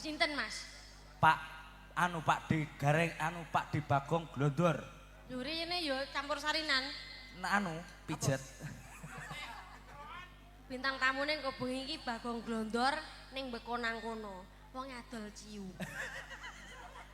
Sinten, Mas? Pak anu Pak D Gareng anu Pak D Bagong Glondor. Lho ini yo campur sarinan. Nah, anu pijet. Bintang tamune engko bengi iki Bagong Glondor ning beko nang kono. Wong adol ciu.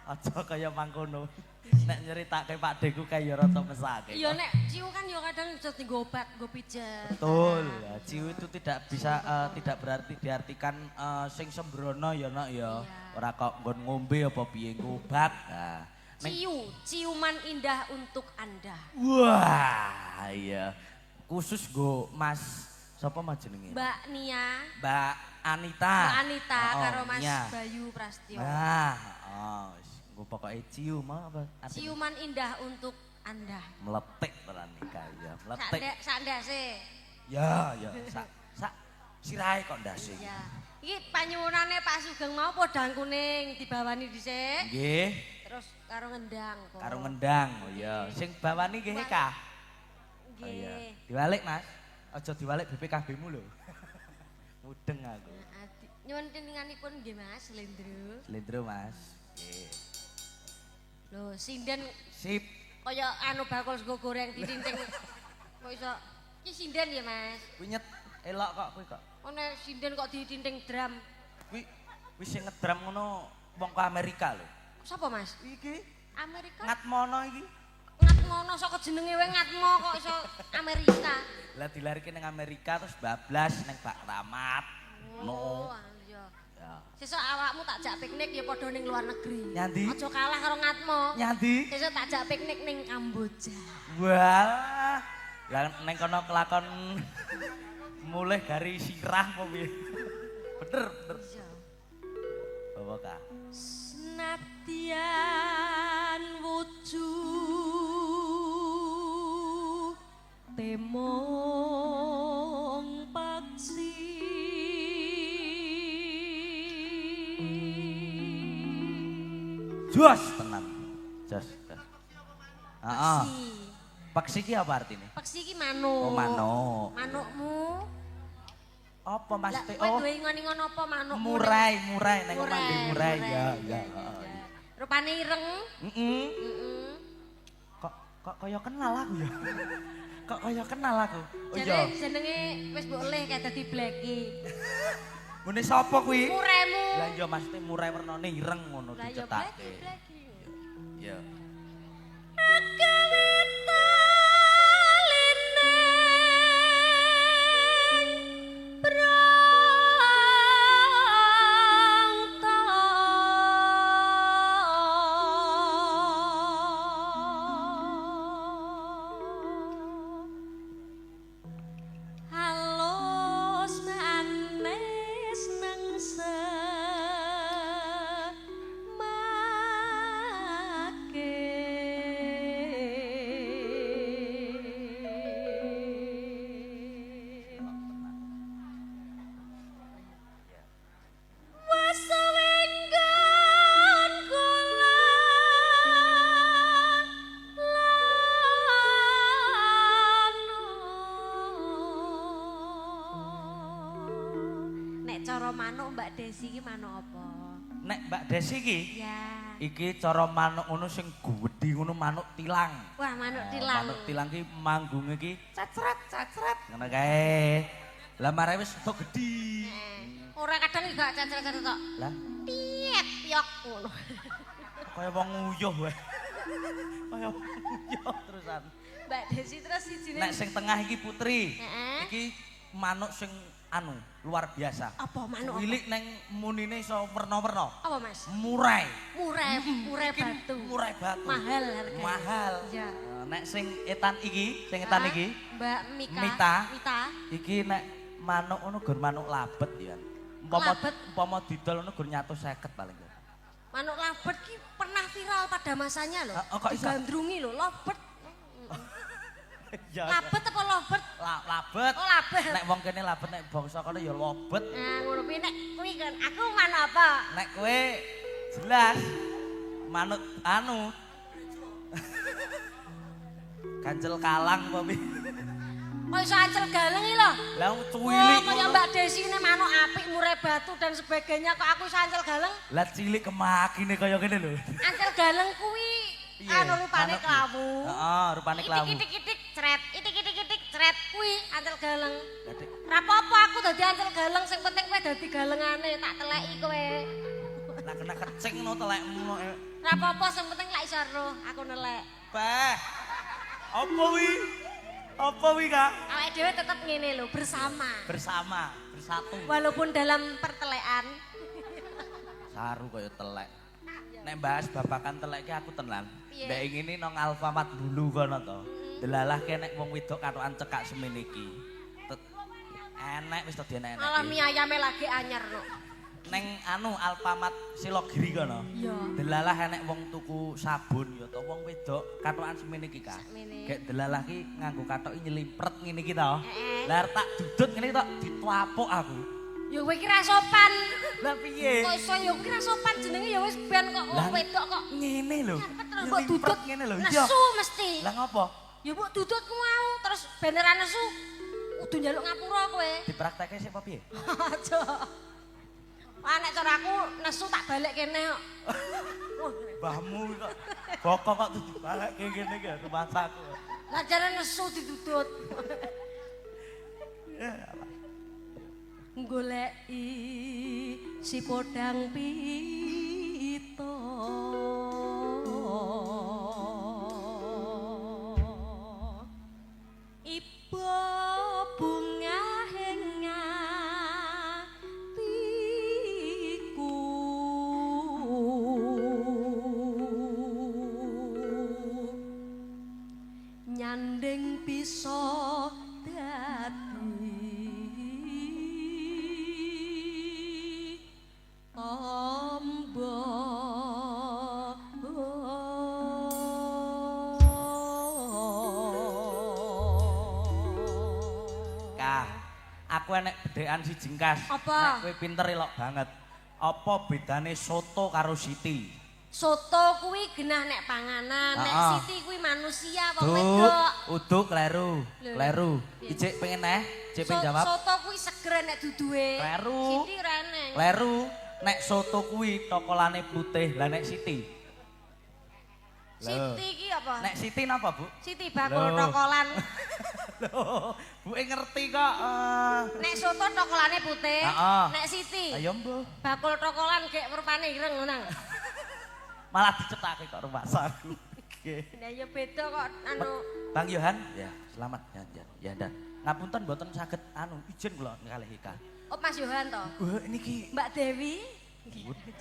Aja kaya mangkono. Nek nyeritake Pak D ku kaya rada mesake. Iya nek ciu kan yo kadang iso dienggo obat, nggo pijet. Betul. Ya, ciu itu tidak bisa tidak berarti diartikan sing sembrono ya nak ya. Ora kok nggon ngombe apa piye nggo obat. Nah, ciu, ciuman indah untuk Anda. Wah, iya. Khusus nggo Mas sapa Mas jenenge? Mbak Nia. Mbak Anita. Mbak Anita oh, karo Mas Nia. Bayu Prastyo. Nah, oh, nggo pokoke ciu mau apa? Artinya? Ciuman indah untuk Anda. Meletik tenan iki ya, meletik. Sak ndase. Ya, ya, sak sirahe kok ndase. Iya. Iki panyuwunane Pak Sugeng mau podang kuning dibawani dhisik. Nggih. Terus karo ngendang kok. Karo ngendang. Oh iya, sing bawani nggih Kak. Nggih. Oh iya. Diwalik, Mas. Aja diwalik BPKB-mu lho. Mudeng aku. Nyuwun tininganipun nggih Mas, Slendro. Slendro, Mas. Nggih. Lho, sinden sip. Kaya anu bakul sego goreng ditinting. Kok iso iki sinden ya, Mas? Kuwi nyet elok kok kuwi kok. Ono sinden kok ditinting drum. Kuwi wis sing ngedrum ngono wong ke Amerika lho. Sapa, Mas? Iki Amerika. Ngatmono iki. Ngatmono saka jenenge wae Ngatmo kok iso Amerika. Lah dilarike ning Amerika terus bablas ning Pak Kramat. Oh, iya. Ya. Sesuk awakmu tak jak piknik ya padha ning luar negeri. Nyandi? Aja kalah karo Ngatmo. Nyandi? Sesuk tak jak piknik ning Kamboja. Wah. Lah ning kono kelakon mulih gari sirah apa piye? Bener, bener. Iya. Bawa ka. Senadyan wujud temong paksi. Jos tenan. Jos. Heeh. Paksi ki apa artine? Paksi ki manuk. Oh, manuk. Manukmu. Apa Mas Teh? Kowe duwe ingon-ingon apa manukmu? Murai, murai ning omah murai ya, ya. Rupane ireng. Heeh. Kok kaya kenal aku ya. Kok kaya kenal aku. Oh iya. Jenenge wis mbok leh kayak dadi bleki. Ngene sapa kuwi? Muremu. Lah iya Mas Teh murai wernane ireng ngono dicetake. Iya. Cara manuk Mbak Desi iki manuk apa? Nek Mbak Desi iki? Iya. Iki cara manuk ngono sing gedhi ngono manuk tilang. Wah, manuk tilang. Manuk tilang ki manggunge ki cacret cacret ngono kae. Lah mare wis entuk gedhi. Ora kadang gak cacret-cacret tok. Lah piek piok ngono. Kaya wong nguyuh wae. Kaya wong nguyuh terusan. Mbak Desi terus sijine. Nek sing tengah iki Putri. Heeh. Iki manuk sing anu luar biasa. Apa manuk? Wilik neng munine iso werna-werna. Apa Mas? Murai. Murai, murai batu. Murai batu. Mahal harganya. Mahal. Iya. Nek sing etan iki, sing etan iki, Mbak Mika. Mita. Mita. Iki nek manuk ngono gur manuk labet ya. Umpama didol ngono gur 150 paling. Manuk labet ki pernah viral pada masanya lho. Kok iso? Digandrungi lho, labet. Ya, labet apa lobet? Labet. Oh, labet. Nek wong kene labet, nek bangsa kono ya lobet. Nah, ngono kuwi nek kuwi kan aku manuk apa? Nek kowe jelas manuk anu. Kancel kalang apa piye? Kok iso ancel galeng iki lho? Lah cuwilik. Kaya Mbak Desi ini manuk apik mure batu dan sebagainya kok aku iso ancel galeng? Lah cilik kemakine kaya ngene lho. Ancel galeng kuwi anu rupane klawu. Heeh, rupane klawu. Itik-itik cret, itik-itik cret kuwi ancel galeng. Ra apa-apa aku dadi ancel galeng sing penting kowe dadi galengane tak teleki kowe. Lah kena kecing no telekmu. Ra apa-apa sing penting lek iso roh aku nelek. Beh. Apa wi? Apa wi, Kak? Awake dhewe tetep ngene lho, bersama. Bersama, bersatu. Walaupun dalam pertelekan. Saru kaya telek. Nek bahas babakan telek ki aku tenan. Mbak ngene nang Alfamart dulu kono to. Delalah ke nek wong wedok katokan cekak semene iki. Enek wis to dienek-enek. Malah mie ayame lagi anyar no. Neng anu Alfamart Selogiri kono. Iya. Delalah enek wong tuku sabun ya to wong wedok katokan semene iki, Kak. Gek delalah ki nganggo katoki nyelimpret ngene iki to. Lah tak dudut ngene tok ditwapuk aku. Ya kowe iki ra sopan. Lah piye? Kok iso ya kowe ra sopan jenenge ya wis ben kok wong wedok kok. Ngene lho. Mbok dudut ngene lho. Iya. Nesu mesti. Lah ngopo? Ya mbok dudut ku mau terus ben ra nesu kudu njaluk ngapura kowe. Dipraktekke sik apa piye? Aja. Wah nek cara aku nesu tak balik kene kok. Mbahmu kok bokok kok dibalekke kene iki rumasaku. Lah jare nesu didudut. Goleki si podang pito. Ibu bunga atiku. Nyanding bisa dadi tombo. Kah, aku enek bedhekan siji jengkas. Apa? Nek kowe pinter elok banget. Apa bedane soto karo siti? Soto kuwi genah nek panganan, nek siti kuwi manusia wong wedok. Uduk kleru, kleru. Ijik pengen neh, ijik pengen jawab. Soto kuwi seger nek duduhe. Kleru. Siti ora eneng. Kleru. Nek soto kuwi tokolane putih, lah nek siti. Siti iki apa? Nek siti napa, Bu? Siti bakul tokolan. Lho, buke ngerti kok. Nek soto tokolane putih, nek siti. Ayo mbuh. Bakul tokolan gek rupane ireng ngono. Malah dicetake kok rumasaku. Nggih. Lah ya beda kok anu. Bang Yohan, ya selamat ya ya dan. Ngapunten mboten saged anu izin kula kalih Ika. Oh Mas Yohan to? Wah niki Mbak Dewi.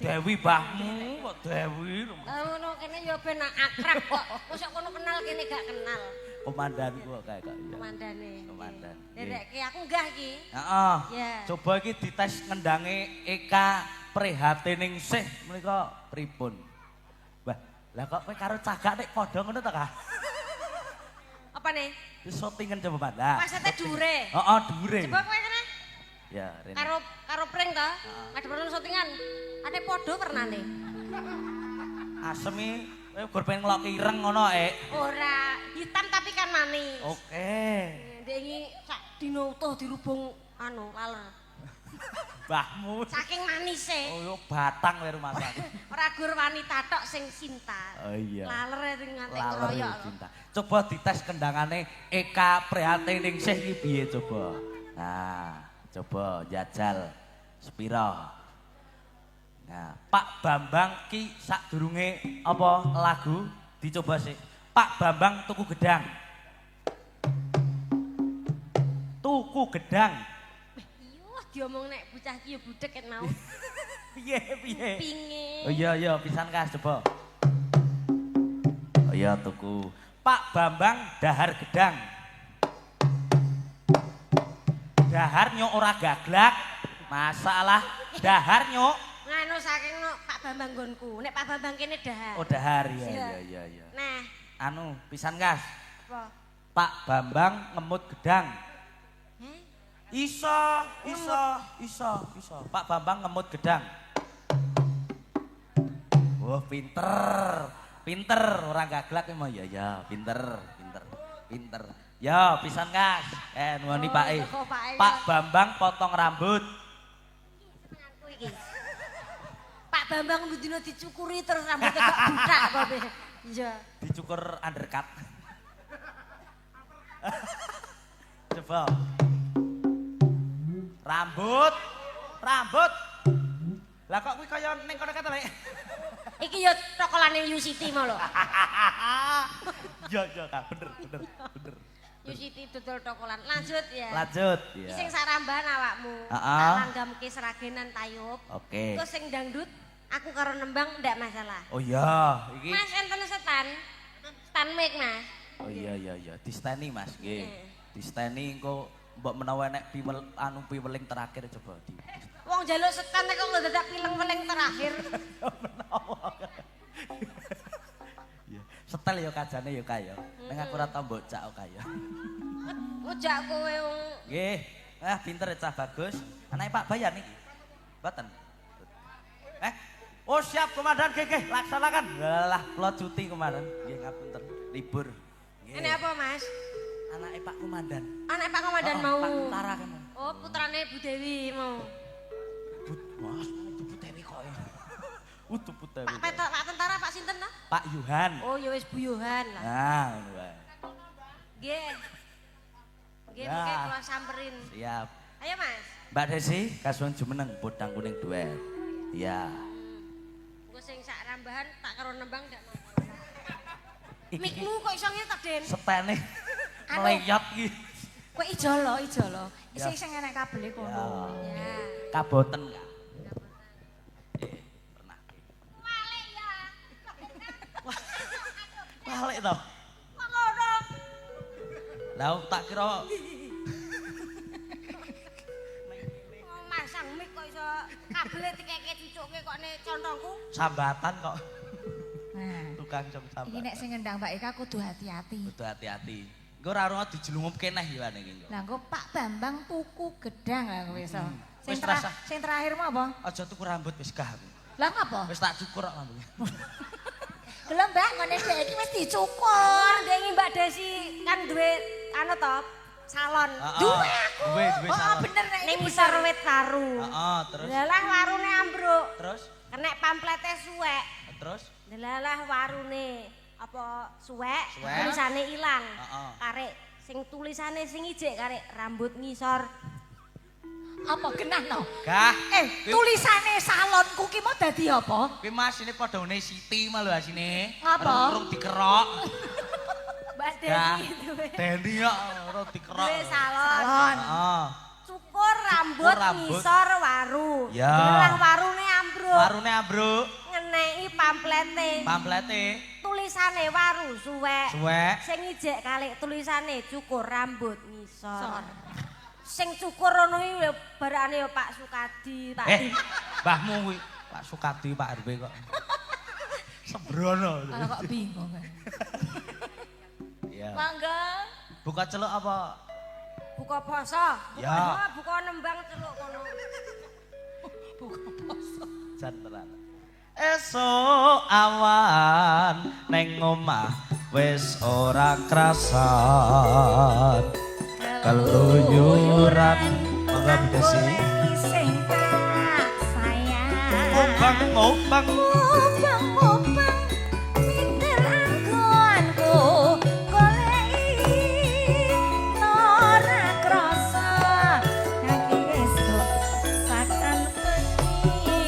Dewi mbahmu kok Dewi. Lah ngono kene ya ben akrab kok. Mosok kono kenal kene gak kenal. Komandanku kok kae kok. Komandane. Komandan. Nderekke aku nggah iki. Heeh. Coba iki dites ngendange Eka Prihatiningsih menika pripun? Wah, lah kok kowe karo cagak nek padha ngono to, Kak? Apa nih? Wis syutingan coba, Pak. Lah. Masete dhuwure. Heeh, dhuwure. Coba kowe kene. Ya, rene. Karo karo pring to? Madhep syutingan. Ate padha wernane. Asem iki kowe gur pengen ngeloki ireng ngono, Ek. Ora, hitam tapi kan manis. Oke. Ndek iki sak dina utuh dirubung anu laler. Mbahmu. Saking manise. Oh, yo batang kowe rumasaku. Ora gur wanita tok sing cinta. Oh iya. Laler sing nganti Laler ngeroyok. cinta. Coba dites kendangane Eka Prihatiningsih iki piye coba. Nah, coba jajal sepiro. Nah, Pak Bambang ki sadurunge apa lagu dicoba sik. Pak Bambang tuku gedang. Tuku gedang. Diomong nek bocah iki ya budhek ket mau. Piye piye? Kupinge. Oh iya iya pisan kas coba. Oh iya tuku. Pak Bambang dahar gedang. Dahar nyok ora gaglak. Masalah dahar nyok. Nganu saking no Pak Bambang nggonku. Nek Pak Bambang kene dahar. Oh dahar iya iya iya iya. Nah, anu pisan kas. Apa? Pak Bambang ngemut gedang. Iso, iso, iso, iso. Pak Bambang ngemut gedang. Wah, pinter. Pinter, orang gaglak emang ya ya, pinter, pinter, pinter. Ya, pisan kas. Nuwuni Oh, Pak E. teko Pak E. Pak Bambang potong rambut. Senenganku iki. Pak Bambang dino dicukuri terus rambutnya gak butak kok. Iya. Dicukur undercut. Coba. Rambut. Rambut. Lah kok kuwi kaya ning kono kata lek. Iki ya tokolane UCT mau lho. Iya, iya, Kak, bener, bener, bener. UCT dodol tokolan. Lanjut ya. Lanjut. Iki sing sarambahan awakmu. Heeh. Tak langgamke Sragenan tayub. Oke. Terus sing dangdut aku karo nembang ndak masalah. Oh iya, iki. Mas enten setan. Setan mic, Mas. Oh iya iya iya, disteni Mas, nggih. Disteni engko mbok menawa enek piwel anu piweling terakhir coba di. Wong njaluk setan kok lho dadak pileng-peleng terakhir. Menawa. Iya, setel ya kajane ya kaya. Ning aku ora tau mbok cak kaya. Ojak kowe wong. Nggih. Ah pinter cah bagus. Anake Pak Bayan iki. Mboten. Oh siap komandan nggih nggih, laksanakan. Lah kula cuti kemarin. Nggih ngapunten, libur. Nggih. Ini apa, Mas? Anake Pak Komandan. Anake Pak Komandan Oh, mau. Pak Tentara kan. Oh, putrane Bu Dewi mau. Mas, Bu Dewi kok. Utuh Bu Dewi. Pak Petok, Pak Tentara, Pak sinten ta? Pak Yuhan. Oh, ya wis Bu Yohan lah. Nah, ngono wae. Nggih. Nggih, Ya. mungkin kula samperin. Siap. Ayo, Mas. Mbak Desi, kasuwun jumeneng podang kuning duet. Iya. Engko sing sak rambahan tak karo nembang ndak masalah. Iki Mikmu kok iso ngene ta, Den? setene Anu. mleyot iki. Kowe ijolo, ijolo. Ya. Sing sing enek kabele kono. Ya. Kaboten Kak. Pernah. Walik ya. Balik to. Kok ngono? Lah tak kira Wong masang mik kok iso kabele dikeke cucuke kok ne contongku. Sambatan kok. Nah, Tukang jong iki sambatan. nek sing ngendang Mbak Eka kudu hati-hati. Kudu hati-hati. Engko ora ora dijelungupke neh ya iki engko. Lah engko Pak Bambang tuku gedang lah kowe iso. Sing Wis terasa. sing terakhir mau apa? Aja tuku rambut wis gah aku. Lah ngapa? Wis tak cukur kok rambutnya. Gelem Mbak ngene dhek iki wis dicukur. Ndengi Mbak Desi kan duwe anu to, salon. Heeh. Duwe aku. Duwe, duwe Oh, salon. bener nek Ning iki ngisor wit waru. Heeh, terus Delalah warune ambruk. terus Kenek pamplete suwek. terus Delalah warune apa suwek, Suwek. tulisane ilang. Heeh. Karek sing tulisane sing ijik karek rambut ngisor. Apa genah no? Gah. Tulisane salonku ki mau dadi apa? Kuwi Mas ini padha ngene Siti mah lho asine. Ngapa? Rung dikerok. Mbak Gah. Desi duwe. Deni kok rung dikerok. Duwe salon. Salon. Heeh. Cukur rambut, rambut. ngisor waru. Ya. Delalah warune ambruk. Warune ambruk, Ngeneki pamplete. pamplete Tulisane waru suwek. suwek. Sing ijek kalik tulisane cukur rambut ngisor. Sing cukur ngono iki lho barakane ya Pak Sukadi, Pak Di. Mbahmu kuwi Pak Sukadi, Pak RW kok. Sembrono. Kalau kok bingung. Iya. Mangga. Buka celuk apa? Buka poso, buka Ya. buka nembang celuk kono. Buka poso. Jan tenan. Esuk awan neng omah wis ora krasan. Keluyuran monggo Bu Desi. Sing tak sayang. Obang-obang Obang-obang pinter anggonku goleki ora krasa kaki esuk sakan bengi.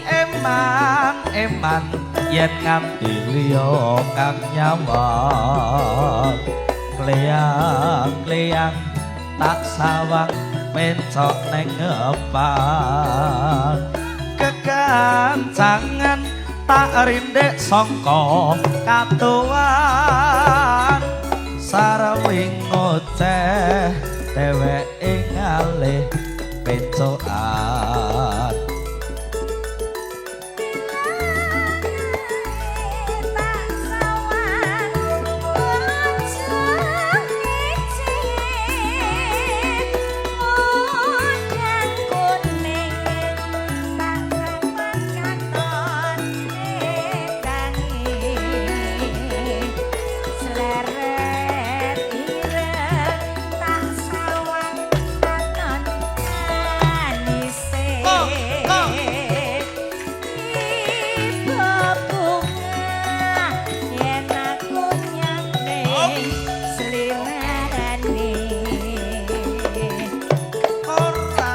Eman eman yen nganti liya kang nyawang. Kleyang kleyang tak sawang mencok neng ngepan. Kegancangan tak rindek sangka katuan. Sarwing ngoceh dheweke ngalih pencokan. Tak sawang aja ngece podang kuning tak sawang katon wedange sleret Tiba bunga yen aku nyampe slinarane. Ora.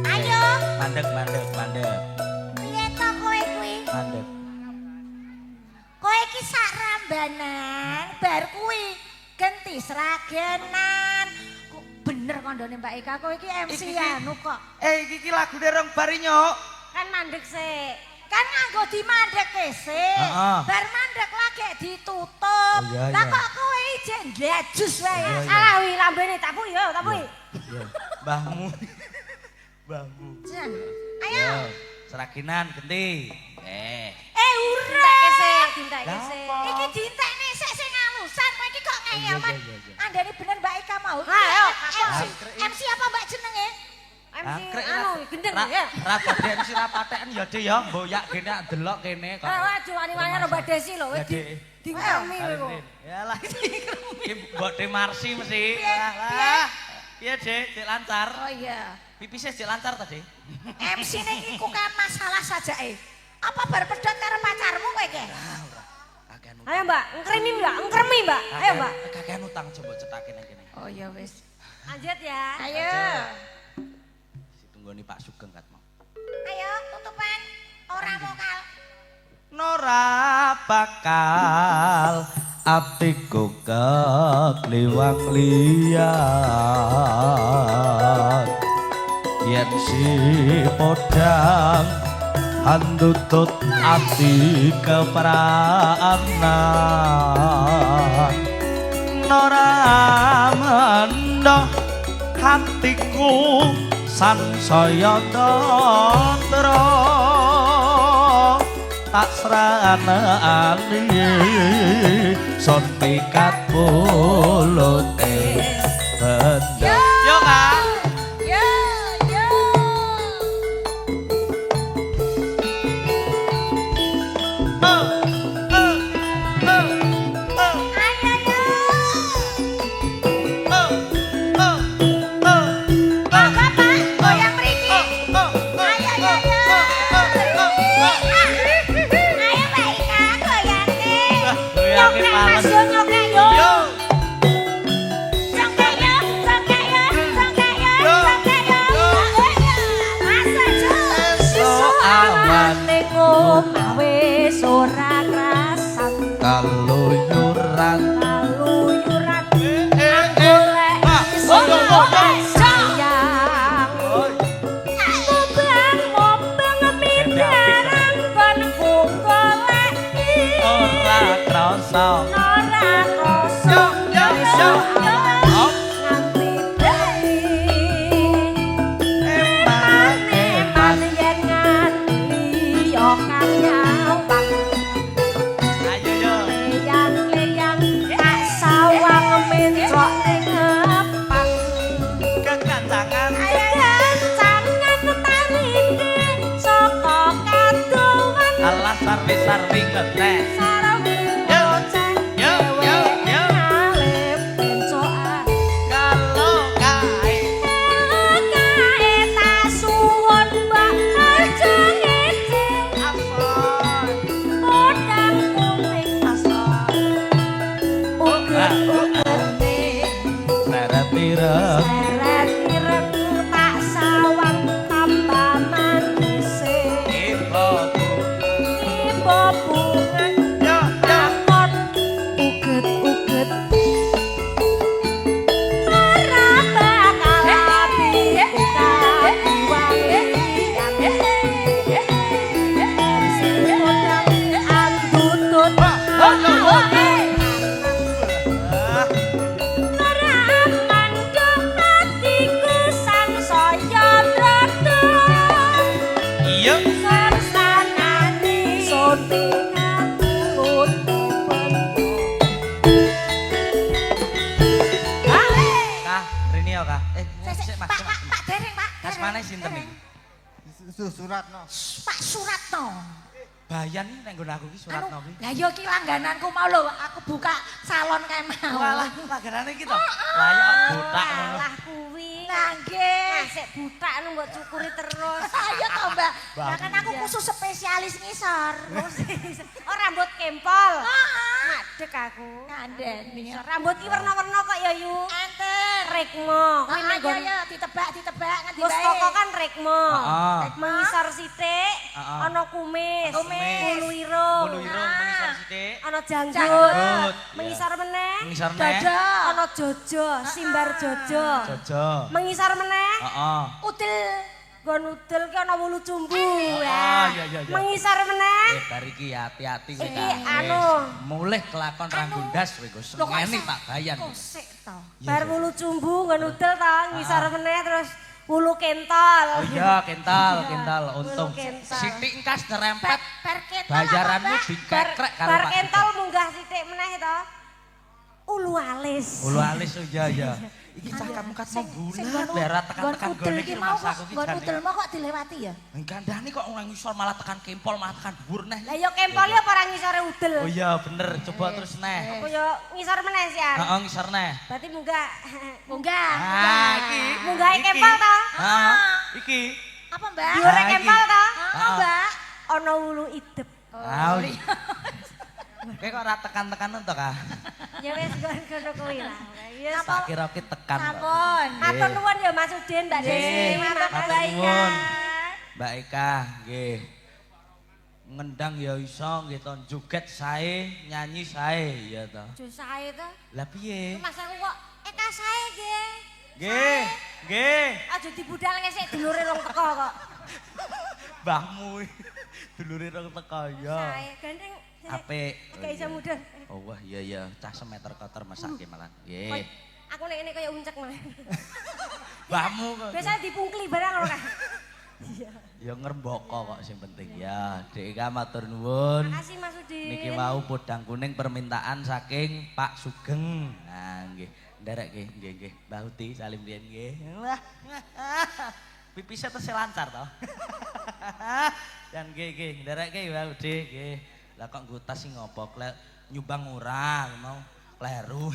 Ayo, Mandek, mandek, mandek. Piye to kowe kuwi? Mandek. Kowe iki sak rambanan bar kuwi genti sragenan. Kok bener kandhane Mbak Eka, kowe iki MC Iki ki- anu kok. Eh, iki ki lagune rong bari, Nyok. Kan mandek sik. Kan nganggo dimandhekke sik. Heeh. Bar mandek lagi ditutup. Oh, iya, Lah iya. kok kowe ijek ndajus wae. Iya, iya. Salah wi lambene tapu yo, tapu. Iya. Mbahmu. Mbahmu. Jan. Ayo. Yo, seraginan genti. Eh. Eh ora. Dintekke sik, dintekke Lah, sik. apa? Iki dintekne sik sing alusan, kowe iki kok ngeyel Iya, man. iya, iya, iya. Andane bener Mbak Eka mau. Ha, ayo. MC, MC apa Mbak jenenge? MC anu gendeng ya. Ra dadi MC ra patheken ya, Dik ya, mboyak kene delok kene kok. Ah, aja wani-wani karo Mbak Desi lho, wis Ya, di Dik. dingkremi kowe kok. Yalah. Iki mbok De Marsi mesti. Lah. Piye, Dik? Dik lancar. Oh iya. Pipisnya jek lancar tadi. MC ne iki ku kan masalah saja eh. Apa bar pedhot karo pacarmu kowe iki? Ah, ora. Kakean utang. Ayo Mbak, ngkremi Mbak, ngkremi Mbak. Ayo Mbak. Kakean utang coba cetake nang kene. Oh iya wis. Lanjut ya. Ayo. Ditunggoni Pak Sugeng kat mau. Ayo tutupan ora vokal. Nora bakal atiku kekliwang liyan yen si podang handutut ati kepranan nora mendho hatiku sansaya tentra tak sranani son pikat pulute benda. Yo, Kak. Yo yo. Oh, oh, oh, oh. Ayo yo. Oh, oh, oh, Monggo Pak, goyang mriki. oh, oh, Ayo yo yo. oh, oh, oh. Ayo Mbak Ika goyange. Goyange Nyokek Mas males. yo nyokek yo. Yo. Congkak yo, congkak yo, congkak yo, Yo. congkak yo. Mas aja. Esuk awan ning omah wis ora krasan. Kaluyuran. Kaluyuran Eh, eh, golek Ah, iso oh, oh, oh. sayang. Oi. Mobang-mobang midarang konku goleki. Ora krasa. Ora krasa. Yo, yo, yo. Op. Nganti bengi. Eman, Eman yen nganti liya kang nyawang. Ayo yo. Leyang-leyang tak sawang mencok ning ngepang. Kekancangan. Kekancangan tarine saka kadowan. Alah sarwi-sarwi ketek. Sarwi Yo. bocah Yo, yo, yo. ngalih pencokan. Kalau kae. Kae tak suwun mbak aja ngece. Asoy. Podang kuning Asoy. uget-ugete. Seret ireng. Seret ireng tak sawang tambah manise. Ibu. Tiba bunga Yo, yo. takon uget-uget. Ora bakal atiku kadiwalian. Si podang andutut. Oh, yo, oh. Ah. Ora mandho atiku sansaya trata. Iya. Sansanane sote katut bendo. Kah, rini ya, Kah. Eh, sik, Mas. Pak, Sik, Pak, Mas. Pak dereng, Pak. Kasmane sinten iki? Suratno. Pak Suratno. Bayan iki nek nggon aku iki Suratno Anu, kuwi. lah yo iki langgananku mau lho, aku buka salon kae mau. Walah, langganane iki to. Layak botak ngono. Alah kuwi. Lah nggih. Sik butak nu mbok cukuri terus. Ayo Mbak. Lah kan aku khusus spesialis ngisor. Oh, rambut kempol. Heeh. Madeg aku. Ngandeni. Rambut ki werna-werna kok ya, Yu. Enten. Rekmo. Kuwi Heeh, ning iya iya ditebak ditebak ngendi bae. Mustaka kan rekmo. Heeh. Mengisor sithik, Heeh. ana kumis, Kumis. wulu irung, Wulu irung mengisor sithik. ana janggut, Janggut. mengisor meneh, Mengisor neh. Dada. ana jojo, simbar jojo. Jojo. Mengisor meneh, Heeh. Udel. nggon udel ki ana wulu cumbu. Ah, iya, iya, iya. Mengisor meneh, Eh bar iki hati-hati kowe Iki Kak. anu. Wis, mulih kelakon ranggundas kowe go Lho, kok sengeni iso? Pak Bayan. Kok sik to. bar wulu cumbu nggon udel ta, ngisor meneh terus wulu kentol. Oh iya, kental, kental, untung. Wulu kental. Sithik engkas nyerempet Bar kental apa, bayaranmu Mbak? dikekrek karo Bar Pak kentol munggah sithik meneh to. Ulu alis. Ulu alis oh iya iya. Iki cah kamu kat mau bulat lera tekan-tekan Nggon udel gone ki iki mau mas kok, aku ki nggon jane. udel mau kok dilewati ya? Gandane kok ora ngisor malah tekan kempol malah tekan dhuwur neh. Lah ya kempol ya apa ora ngisore udel. Oh iya bener, coba terus neh. Aku yo ngisor meneh sian. Heeh ngisor neh. Berarti munggah. Munggah. Ah iki. Munggahe Iki. kempol to? Heeh. Iki. Apa, Mbak? Dhuwure Ah, iki. kempol to? Heeh, Mbak. Ana wulu idep. Ah. Kowe kok ora tekan-tekan to, Kak? Ya wis nggon ngono kuwi lah. Ya Tak kira ki tekan kok. Sampun. Matur nuwun ya Mas Udin, Mbak Desi, Nggih, matur matur Mbak Ika. nuwun. Mbak Eka, nggih. Ngendang ya iso nggih to, joget sae, nyanyi sae ya to. Jo sae to. Lah piye? Mas aku kok Eka sae nggih. Nggih, nggih. Aja dibudal ngesik dulure rong teko kok. Mbahmu dulure rong teko ya. Sae gandeng. Apik. Gak iso mudhun. Oh wah iya iya, cah semeter kotor mesake malah. Nggih. Aku nek ngene kaya uncek malah. Mbahmu kok. Biasanya dipungkli barang ngono kae. Ya ngrembaka kok sing penting ya. Dek Eka matur nuwun. Makasih Mas Udin. Niki wau podang kuning permintaan saking Pak Sugeng. Nah nggih, nderek nggih, nggih nggih. Mbah Uti salim riyen nggih. Wah. Pipisnya tesih lancar to. Dan nggih nggih, nderek nggih Mbah Uti nggih. Lah kok nggo tas sing ngopo? Nyumbang ora mau kleru.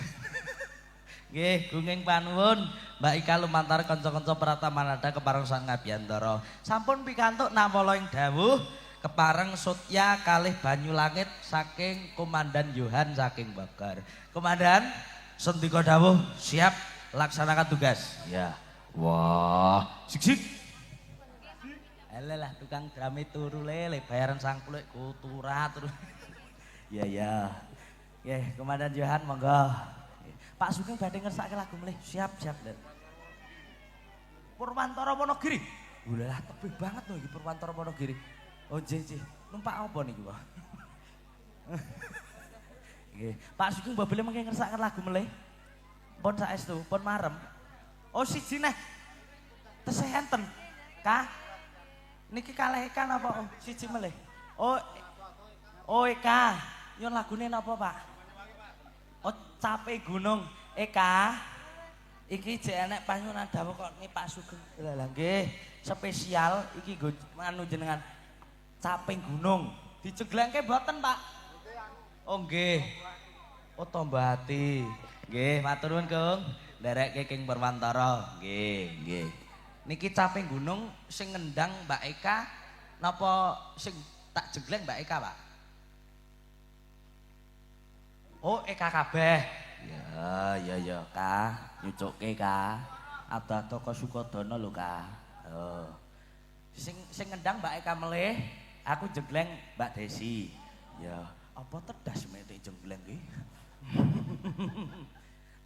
Nggih, gunging panuwun Mbak Ika lumantar kanca-kanca Pratama Nada kepareng sang ngabiyantara. Sampun pikantuk namala ing dawuh kepareng Sutya kalih Banyu Langit saking Komandan Yohan saking Bogor. Komandan, sendika dawuh siap laksanakan tugas. Ya. Wah, sik sik. Alah lah tukang drame turu lele bayaran sangpuluh kutura terus. Ya ya. Nggih, Komandan Yohan monggo. Pak Sugeng badhe ngersake lagu melih. Siap, siap, Len. Purwantara Wonogiri. Lah tebih banget lho iki Purwantara Wonogiri. Oh nggih, nggih. Numpak apa niku, Pak? Nggih. Pak Sugeng mbok bilih mengke ngersake lagu melih. Pun saestu, pun marem. Oh siji neh. Tesih enten. Ka. Niki kalih Eka napa? Oh, siji melih. Oh. Oh Eka, nyuwun lagune napa, Pak? Oh, Cape Gunung. Eka. Iki jek enek panyuwunan dawuh kok ni Pak Sugeng. Lah lah nggih, spesial iki nggo anu jenengan Caping Gunung. Dijeglengke mboten, Pak? Oh nggih. Oh tombo ati. Nggih, matur nuwun, Kung. Nderekke King Purwantara. Nggih, nggih. Niki Caping Gunung sing ngendang Mbak Eka napa sing tak jegleng Mbak Eka, Pak? Oh, Eka kabeh. Ya, ya, ya, Ka. Nyucukke, Ka. Ado-ado ka Sukodana lho, Ka. Oh. Sing sing ngendang Mbak Eka melih, aku jegleng Mbak Desi. Ya, apa tedas mete jegleng ki?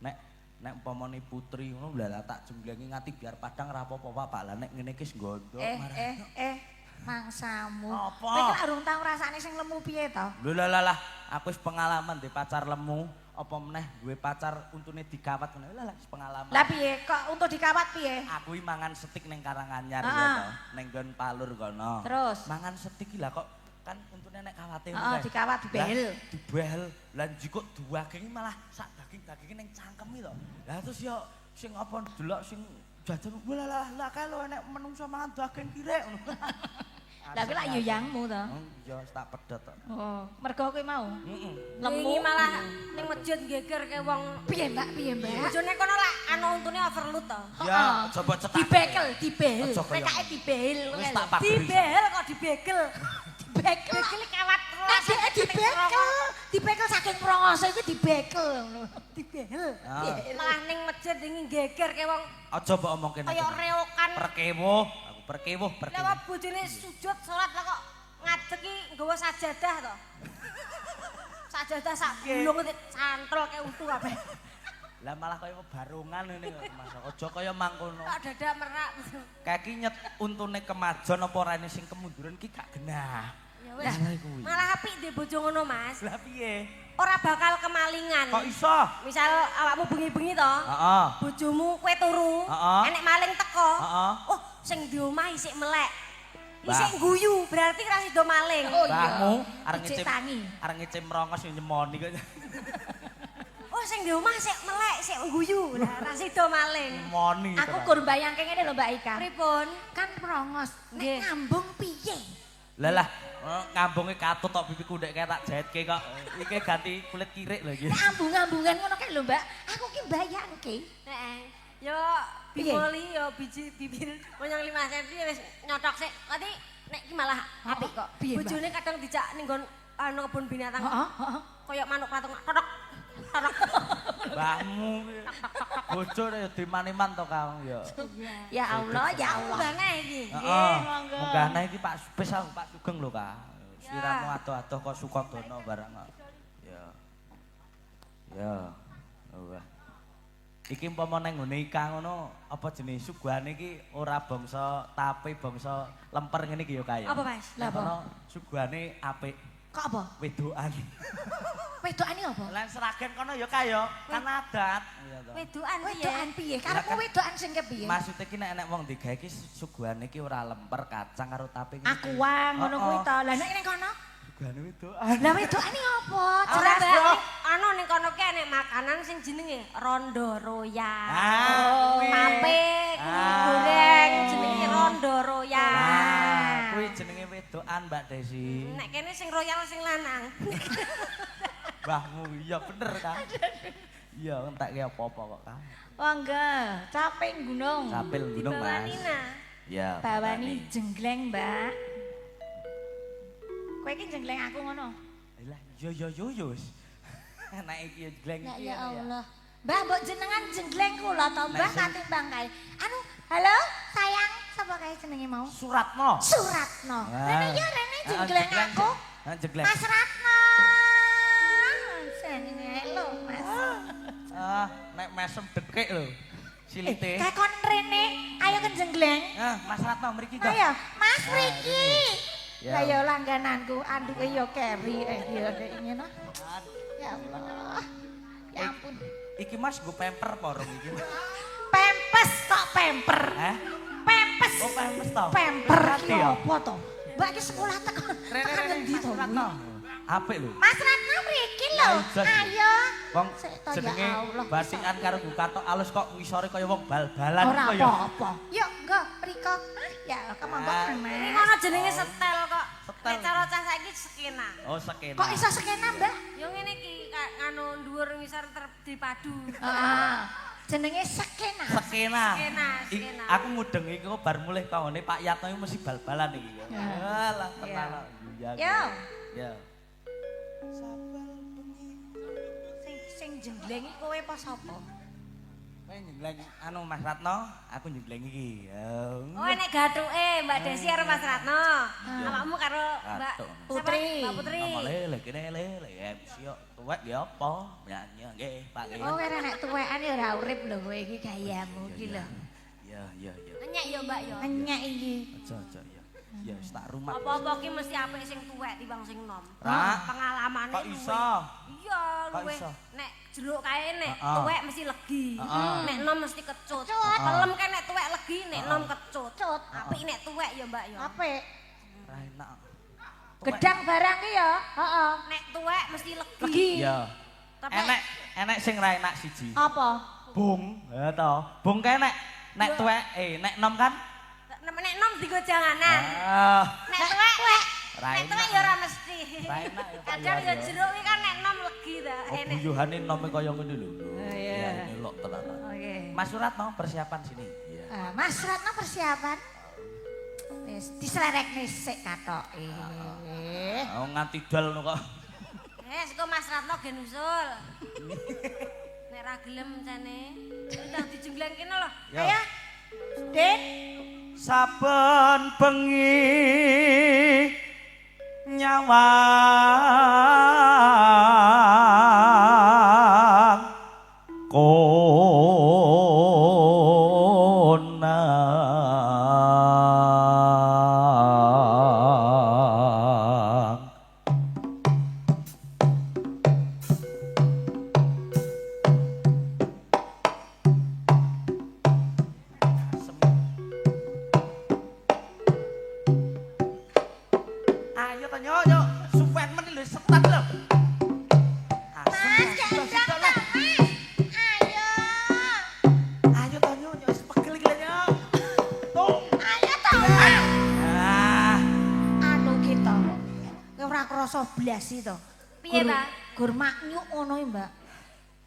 Nek nek umpamane putri ngono lha tak jenglengi nganti biar padang ra apa-apa, Pak. Lah nek ngene iki wis gondok marah. Mangsamu. Apa? Kowe iki lak urung tau ngrasakne sing lemu piye to? Lho lah lah lah, aku wis pengalaman duwe pacar lemu, apa meneh duwe pacar untune dikawat ngono. Lah lah wis pengalaman. Lah piye kok untuk dikawat piye? Aku iki mangan setik ning Karanganyar ya to, ning nggon Palur kono. Terus? Mangan setik iki lah kok kan untune nek kawate Heeh, dikawat dibehel. Lah, dibehel. Lah njikuk daging malah sak daging-daginge ning cangkem iki to. Lah terus ya sing apa delok sing jajan lah lah lah kae lho enek menungso mangan daging kirek ngono. Lah kuwi lak yo yangmu to. Iya tak pedhot to. Oh, mergo kuwi mau. Heeh. Lemu Wingi malah ning masjid geger ke wong. Piye, Mbak? Piye, Mbak? Bojone kono lak anu untune overload to. Ya, coba cetak. Dibekel, dibehel. Aja kaya Rekake dibehel Wis ngono. Tak pageri. Dibehel kok dibegel. Dibekel. Begel kawat Nek dhek dibekel, dibekel saking prongose iku dibekel ngono. Dibehel. Ah. Malah ning masjid wingi geger ke wong Aja mbok omongke nek. kaya reokan. Perkewuh, aku perkewuh, Lah perkewuh. kok bojone sujud salat lah kok ngadeg ki nggawa sajadah to. Sajadah sak gulung cantrol kayak untu kabeh. Lah malah kaya barongan ngene kok Mas. Aja kaya mangkono. Kok dadak merak. Kayak ki nyet untune kemajon apa rene sing kemunduran ki gak genah. Ya wis. Lah kuwi. Malah apik ndek bojo ngono, Mas. Lah piye? Ora bakal kemalingan. Kok iso? Misal awakmu bengi-bengi to, Heeh. bojomu kowe turu, Heeh. enek maling teko. Heeh. Oh, sing di omah isik melek. Bah. Isik guyu, berarti ra sida maling. Oh iya. Mbahmu arep Ijik ngecim tangi. arep ngecim rongos yo nyemoni kok. Oh, sing di omah isik melek, isik guyu. Lah ra sida maling. Nyemoni. Aku kur bayangke ngene lho Mbak Ika. Pripun? Kan prongos, nek Nggih. ngambung piye? Lah lah, ngambunge katut tok pipiku ndek kae tak jahitke kok. Iki ganti kulit kirik lho iki. Nek ambung-ambungan ngono kae lho Mbak, aku ki mbayangke. Heeh. Yo Piye? bipoli yo biji bibir monyong 5 cm wis nyotok sik. Nanti nek iki malah apik kok. Piye, Mbak? Bojone kadang dijak ning nggon anu kebun binatang. Heeh, heeh. Kaya manuk patung totok. Totok. Mbahmu bojo ya diman-iman to kamu ya. Ya Allah, ya Allah. Munggah iki. Heeh. Monggo. Munggahne iki Pak Subes aku Pak Sugeng lho, Kak. Sliramu adoh-adoh kok Sukodono barang kok. Ya. Ya. Wah. Iki umpama nang nggone Ika ngono apa jenenge suguhane iki ora bangsa tape, bangsa lemper ngene iki ya kaya. Apa, Mas? Lah apa? Kono suguhane apik Kok apa? wedokan. Wedokane apa? Lah Sragen kono ya kaya kan adat. Iya to. Wedokan piye? Wedokan piye? Karepmu Lah kan- wedokan sing kepiye? Maksudnya ki nek enek wong digawe iki suguhane iki ora lemper kacang karo tape ngene. Aku wang ngono kuwi to. Lah nek ning kono? Suguhane wedokan. Lah wedokane apa? Ora Jelas Mbak, dong. anu ning kono ki enek makanan sing jenenge rondo royal. Ah, kuwi. Tape kuwi Ah. goreng jenenge rondo royal. Nah, kuwi jenenge wedokan Mbak Desi. Nek kene sing royal sing lanang. Mbahmu iya bener kan? Iya, entekke apa-apa kok kan. Monggo, caping gunung. Capil gunung, Mas. Dibawani nah. Iya. Bawani jenggleng, Mbak. Kowe iki jenggleng aku ngono. Lah, yo yo yo yo. Nek iki yo jleng Ya iki. ya Allah. Mbah mbok jenengan jenggleng kula to, Mbah Nek sing- katimbang kae. Anu, halo sayang, sapa kae jenenge mau? Suratno. Suratno. Rene ya rene Ah, jenggleng aku. Ah, jenggleng. Mas Ratno. Jenenge lho, Mas. Ah, nek mesem dekik lho. Silite. Kae kon rene, ayo kan jenggleng. Ah, Mas Ratno mriki kok. Ayo, Mas Riki. Ya. Lah ya langgananku, anduke ya keri eh ya dek ngene. Ya Allah. Ya ampun. Iki Mas nggo pemper apa rong iki? Pempes kok pemper. Hah? Pempes. Oh, pempes to. Pemper Ngerti ki ya? apa to? Mbak ki sekolah tekan tekan ngendi to? Mas Ratno. Apik lho. Mas Ratno mriki lho. Ayo. Ayo. Wong Sik to, ya jenenge Allah. basikan karo bukatok alus kok ngisore kaya wong bal-balan Ora kaya. apa-apa. Yuk, nggo mriko. Ya, kemonggo Ah. Mas. Ini kono jenenge setel kok. Setel. Nek cara cah saiki skena. Oh, skena. Kok iso skena, Mbak? Yo ngene iki nganu dhuwur ngisor dipadu. Heeh. Jenenge skena. Skena. Skena, skena. Aku mudeng iki kok bar mulih tanggane Pak Yatno iki mesti bal-balan iki. Alah, tenan. Ya. Yo. Ya. Sing sing jenggleng iki kowe apa sapa? Kowe njengleng anu Mas Ratno, aku njengleng iki. Oh enek gathuke Mbak Desi karo Mas Ratno. Awakmu karo Mbak Gathuk. Putri. Siapa? Mbak Putri. Apa lele kene lele MC yo tuwek ya apa? Nyanyi nggih Pak nggih. Oh, kowe nek tuwekan ya ora urip lho kowe iki gayamu iki lho. Iya iya iya. Ngenyek ya Mbak ya. Ngenyek iki. Aja aja ya. Ya wis tak rumah. Apa-apa ki mesti apik sing tuwek timbang sing nom. Ra. Pengalamane Kok iso? Iya, Kok luwih. iso? Nek jeruk kae nek Heeh. tuwek mesti legi. Heeh. Nek nom mesti kecut. Kecut. Pelem kae nek tuwek legi, nek nom kecut. Kecut. Apik nek tuwek ya Mbak ya. Apik. Ra enak. Gedang barang ki ya, heeh. Nek tuwek mesti legi. Legi. Iya. Tapi Enek enek sing ra enak siji. Apa? Bung, ya to. Bung kae nek nek tuwek nek nom kan? Nek nom digo janganan. Ah, Nek tuwek Ra nek enak. tuwek ya ora mesti. Ra enak ya, Pak Kadang Yohan ya ya. jeruk iki kan nek nom legi ta. Oh, Enek. buyuhane nome kaya ngene lho. iya. Ya ini lok tenanan. Oke. Mas Suratno persiapan sini. Iya. Ah, Mas Ratno persiapan. Ya. Wis dislerekne sik katoke. Oh nganti dal ngono kok. Wis kok Mas Ratno gen usul. Nek ra gelem jane. Ndang dijenggleng kene lho. Ayo. Den. Saben bengi nyawang konang. Ayo to nyok, nyok, suwen men lho setan lho. Mas, gendong to, Mas. Ayo. Ayo to nyok, nyok wis pegel iki lho nyok. Tung. Ayo to. Ah, Anu ki to. Kowe ora krasa blas iki to. Piye, Mbak? Gur maknyuk ngono iki, Mbak.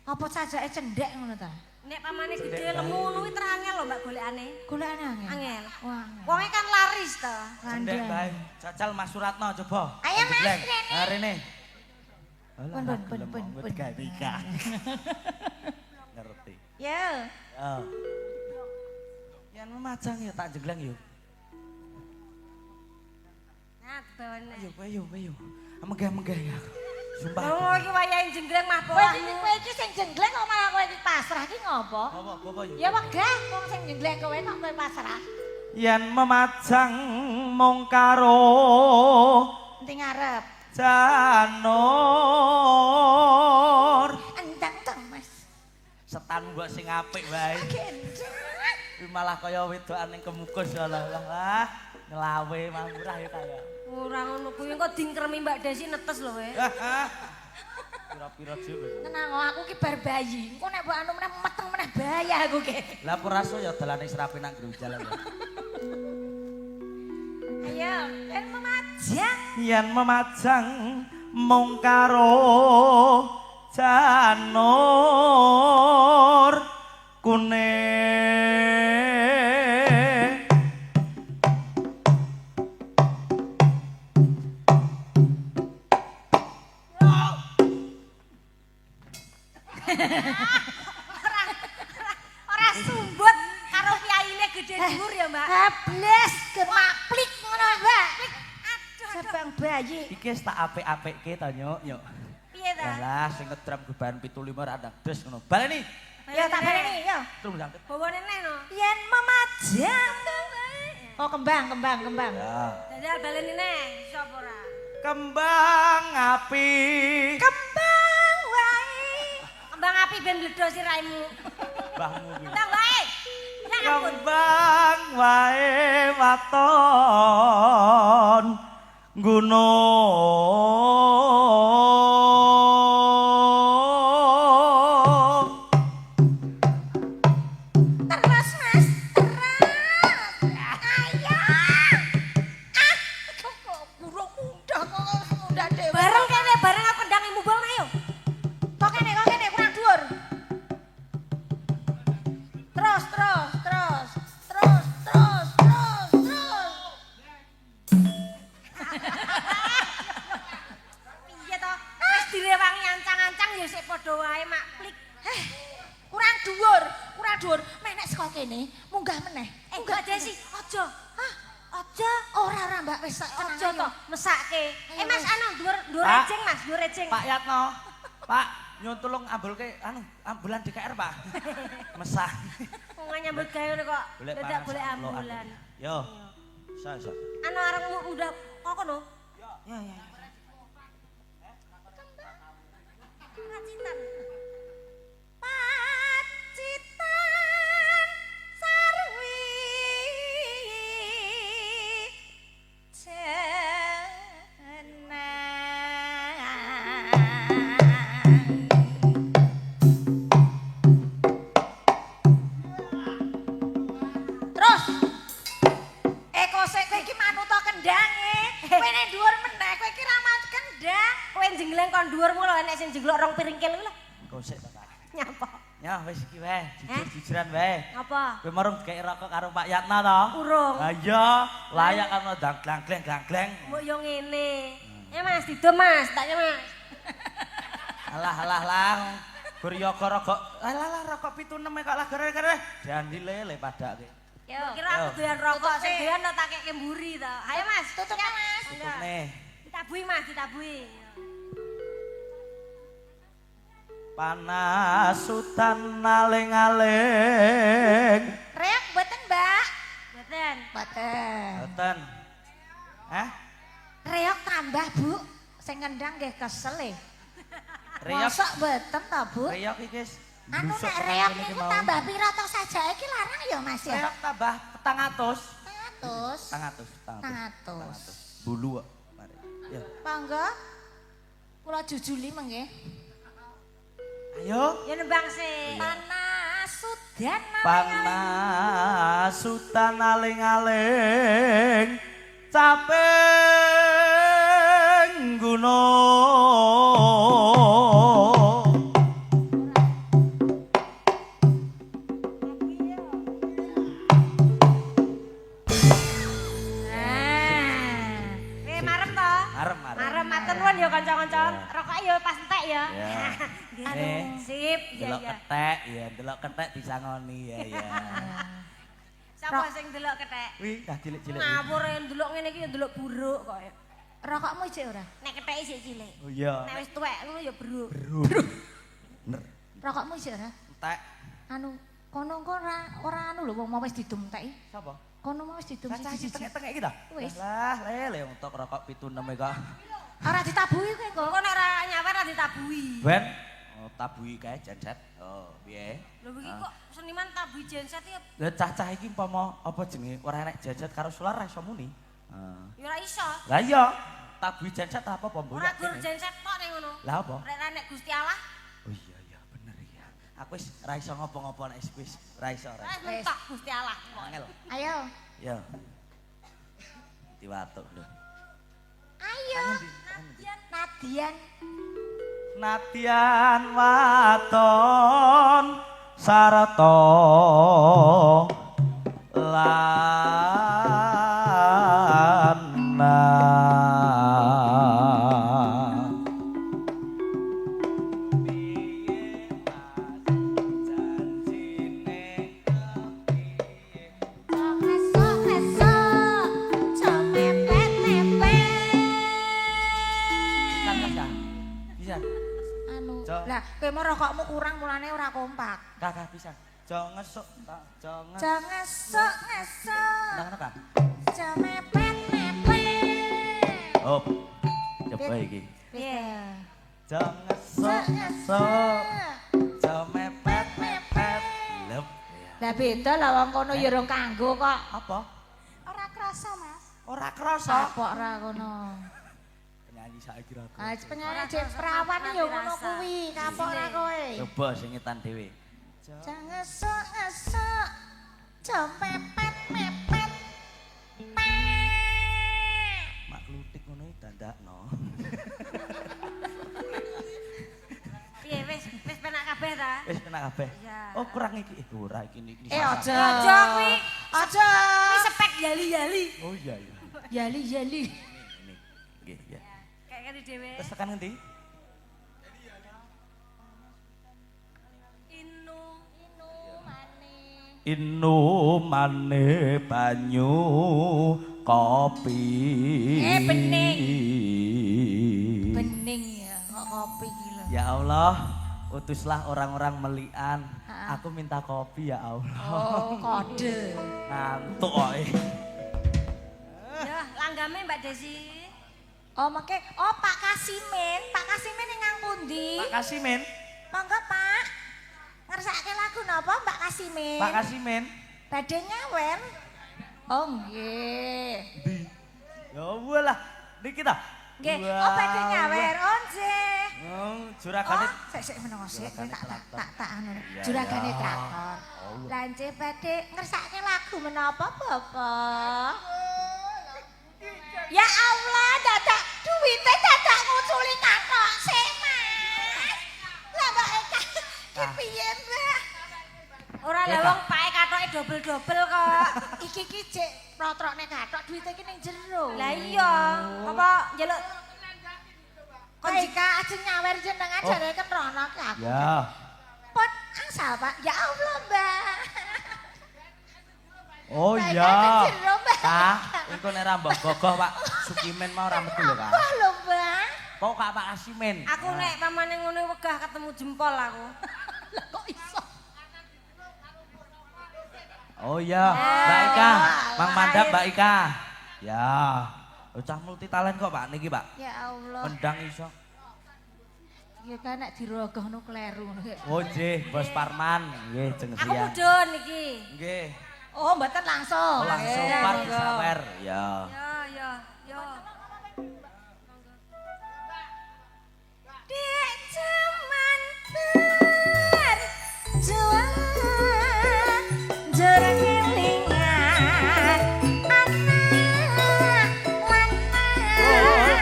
Apa cajake cendhek ngono ta? Nek pamane gede lemu ngono kuwi terangel lho Mbak golekane. Golekane angel. Angel. Wah, angel. Wonge kan laris to. cendek bae. Jajal Mas Suratno coba. Ayo, Mas, Jebleng. rene. Ah, rene. Pun, pun, pun, pun, pun. Tiga. Ngerti. Yo. Ya. Yen memajang ya tak jegleng yo. Nah, dibawane. Ayo, ayo, ayo. Menggah-menggah ya aku. Sumpah. Wong iki wayahe jenggleng mah Kowe iki kowe iki sing jengleng kok malah kowe iki pasrah iki ngopo? Apa, apa yo? Ya wegah wong sing jengleng kowe kok kowe pasrah. Yen memajang mung karo Enti ngarep. janur. Enteng to, Mas. Setan mbok sing apik wae. Gendeng. Kuwi malah kaya wedokan ning kemukus ya Allah. Lah, ngelawe mah murah ya kaya. Ora ngono kuwi engko dingkremi Mbak Desi netes lho kowe. Pira-pira dhewe. Tenang aku ki bar bayi. Engko nek mbok anu meneh meteng meneh bahaya aku ki. Lah apa raso ya dalane serape nang Grujal ya. Ayo, ben memajang. Yen memajang mung karo janur kuning. Ora sumbut karo piyaine gede dhuwur ya, Mbak. Hables gemaplik ngono, Mbak. Aduh, aduh. Sebang bayi. Iki wis tak apik-apikke to nyuk, nyuk. Piye ta? Lah sing ngedram gebahan 75 ora ndang des ngono. Baleni. Ya tak baleni, yo. Terus ndang. Bawane neh no. Yen memajang. Oh, kembang, kembang, kembang. Ya. Jajal baleni neh, iso apa ora? Kembang api. Kembang wae. Kembang api ben mledhos sirahmu. Mbahmu kuwi. Kembang wae. Ya ampun. Kembang wae waton gunung. Terus, Mas, terus. Ayo. Ah, kok burung mundah kok mundah dhewe. Bareng kene, bareng aku ndang mubal ayo. Kok kene, kurang dhuwur. Terus, terus, terus. Terus, terus, terus, terus. Piye to? Wis direwangi ancang-ancang ya sik padha wae mak plik. Kurang dhuwur, kurang dhuwur. Mek nek saka kene munggah meneh. Mbak Desi, aja. Hah? Aja. Ora ora Mbak wis tenang Aja ayo. to, mesake. Ayo, Mas wis. anu dhuwur dhuwur Pak. rejing Mas, dhuwur rejing. Pak Yatno, Pak, nyuwun tulung ambulke anu ambulan DKR, Pak. Mesah. Wong nyambut gawe ngono kok. Golek Dadak pangan golek sak lokan. ambulan. Yo. Iso, iso. Anu areng udah kok kono? Ya ya. Pacitan. Pacitan sarwi jenang. Terus Eko sik kowe iki manut to kendange. Kowe ning dhuwur meneh, kowe iki ra manut kendang. Kowe jengleng kon dhuwurmu lho enek sing jenglok rong piringkil kuwi lho. Kosek to, Pak. Nyapa? Nyapa? Ya wis iki wae, jujur-jujuran wae. Ngapa? Kowe marung dikeki rokok karo Pak Yatna to? Urung. Ha iya, layak kan ndang glang-gleng glang-gleng. Mbok yo ngene. Ya Mas, didum Mas, tak ya Mas. Alah alah lang. Gur yoga rokok. Alah alah rokok 76 kok lah gara-gara. Jandi lele padake. Yo. Kira aku doyan rokok sing doyan tak keke mburi to. Ayo Mas, Tutup Mas. Tutupne. Ditabuhi Mas, ditabuhi. Panas udan aling-aling. Reak mboten, Mbak? Mboten. Mboten. Mboten. Hah? Reok tambah, Bu. Sing ngendang nggih kesel e. Reok. Mosok mboten to, Bu? Reok iki wis. Anu blusuk nek tekan reok kene iki niku mau. tambah pira to sajake iki larang ya, Mas ya? Reok tambah 400. 400. 400, 400. Bulu kok. Mari. Ya. Monggo. Kula jujuli mengke. Ayo. Ya nembang sih. Panas udan Panas udan aling-aling caping gunung. Eh marem to? Marem, marem. Marem matur nuwun ya kanca-kanca. Rokoke ya pas entek ya. Ya. Nggih. Sip, iya Delok iya. ketek, ya, delok ketek disangoni ya ya. Sapa sing delok kethek? Wih, dah cilik-cilik. Ngawur yang delok ngene iki ya delok buruk kok. Rokokmu isih ora? Nek ketheke isih cilik. Oh iya. Nek wis tuwek ngono ya buruk. Bro. Bener. Rokokmu isih ora? Entek. Anu kono kok ora ora anu lho wong mau wis didum teki. Sapa? Kono mau wis didum Cah iki siji-siji. tengek-tengek iki ta? Wis. Lah, lele untuk rokok 76 kok. Ora ditabuhi kowe kok. Kok nek ora nyawer ora ditabuhi. Ben, oh, tabuhi kae genset. Oh, piye? Lho iki kok seniman tabuhi genset ya Lah cah-cah iki umpama apa jenenge ora enek genset karo solar ra iso muni. Heeh. ya ora iso. Lah iya, tabuhi genset apa apa mbok? Ora gur genset tok ning ngono. Lah apa? Rek ra nek Gusti Allah, Oh iya iya bener iya. Aku wis ra iso ngopo-ngopo nek wis ra iso ra iso. wis mentok Gusti Allah. Angel. Ayo. Ya. Diwatuk lho. Ayo. Nadian. Nadyan waton sarta lanang. Piye Mas janjine kepiye? Esok esok, mepet mepet. Bisa bisa. Bisa. Anu, Jo. lah kowe mau rokokmu kurang mulane ora kompak. Kakak bisa. Jo ngesuk, tak jo ngesuk. Jangan esok esok, Nang kak. mepet mepet. Hop. Coba iki. Piye? Jo ngesuk, ngesuk. Jo mepet mepet. Lep. Ya. Lah beda lah wong kono ya rong kanggo kok. Apa? Ora krasa, Mas. Ora krasa. Apa ora kono? Penyanyi saiki ra Ah, penyanyi jek perawan ya ngono kuwi, kapok ora kowe. Coba sing ngetan dhewe. Jangan esok esok, mepet mepet. Mak klutik ngono iki dandakno. Piye wis wis penak kabeh ta? Wis penak kabeh. Iya. Oh kurang iki. Ora iki niki. Eh aja. Aja kuwi. Aja. Kuwi spek yali-yali. Oh iya iya. Yali yali. Ini. Nggih, ya. Kayak kene dhewe. Terus tekan ngendi? Inu. Inumane banyu kopi. Bening. Bening ya, kok kopi iki lho. Ya Allah, utuslah orang-orang melian. Aku minta kopi ya Allah. Oh, kode. Ngantuk kok. Ya, langgame Mbak Desi. Oh, mengke oh Pak Kasimin, Pak Kasimin ingkang pundi? Pak Kasimin, Monggo, Pak. Ngersakake lagu napa Mbak Kasimin? Pak Kasimin. Badhe nyawer. Oh, nggih. Ndi? Ya walah, niki ta. Nggih, oh badhe nyawer. Oh, nggih. Oh, juragane Oh, sik sik meneng sik Juragane tak tak traktor. tak tak anu. Iya, Juragane iya. traktor. Allah. Lah nggih badhe ngersakake lagu menapa, Bapak? Ya Allah, dadak duwite dadak nguculi kathok sik, Mas. Lah Mbak Eka, ki piye, Mbak? Lah wong pake kathoke dobel-dobel kok. Iki ki jek protrokne kathok duwite iki ning jero. Lah iya, apa njaluk Kon jika ajeng nyawer jenengan Oh. jare kenrono ki aku. Ya. Pun angsal, Pak. Ya Allah, Mbak. Oh Mbak iya. Ika ning jero, Mbak. Kak, engko nek ra mbok gogoh Pak Sukimen mau ra metu lho, Kak. Wah lho, Mbak. Kok Kak Pak Asimin? Aku nek pamane ngono wegah ketemu jempol aku. Lah kok iso? Oh iya, Mbak Ika, Mang Mandap Mbak Ika. Ya, bocah multi talent kok Pak niki Pak. Ya Allah. Mendang iso. Ya kan nek dirogohno kleru ngono. Oh nggih, Bos Parman. Nggih, jeng Aku siang. mudhun iki. Nggih. Oh, mboten langsung. Oh, langsung Nggih, Pak monggo. disawer. Ya. Ya, ya, ya. Dek jaman berjuang jur kelingan anak lanang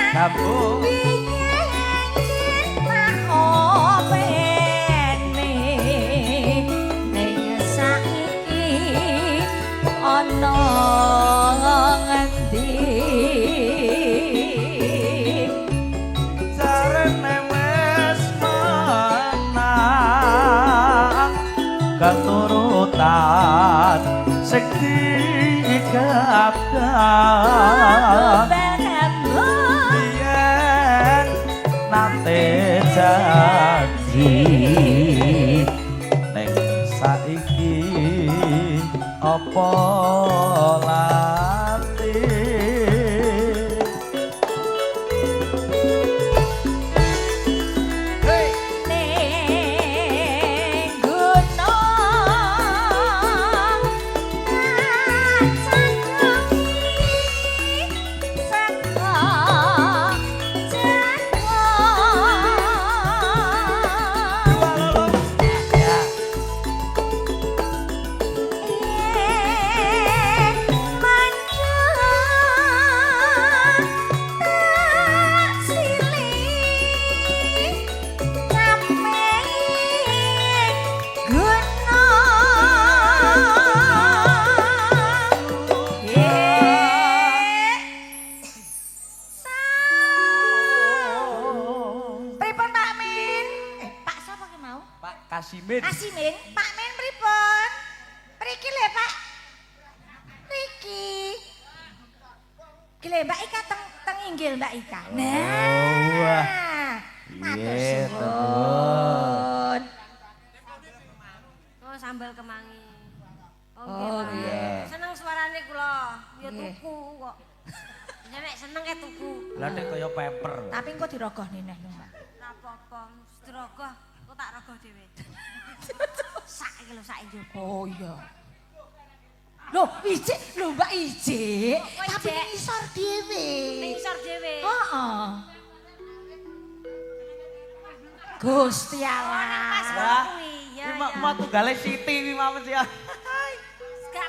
Kamu biyen cinta opene ning saiki ana ngendi jarene wis menang keturutan sing digadah yen nate janji ning saiki apa lali. Ning gunung tak saka jatwa. Ya. Yen mandheng tak silih sampe gunung. Pripun Pak Min? Pak sapa ki mau? Pak Kasimin. Kasimin, Pak Min pripun? Mriki lho, Pak. Mriki. Ki lho Mbak Ika teng teng inggil Mbak Ika. Nah. Wah. Matur Iya, suwun. Oh, sambal kemangi. Oh, Oh, nggih, Pak. nggih. Seneng suarane kula. Ya Nggih. tuku kok. Ya nek seneng e tuku. Lah nek kaya pepper. Tapi engko dirogohne neh lho, Mbak. Ora apa-apa, dirogoh, kok tak rogoh dhewe. Sak iki lho, sak iki. Oh iya. Loh, ijik, lho Mbak ijik, Kok tapi ijik? ning isor dhewe. Ning isor dhewe. Heeh. Gusti Allah. Pas ngono kuwi, ya. Iki mak ya. mau tunggale Siti iki mau mesti. Gak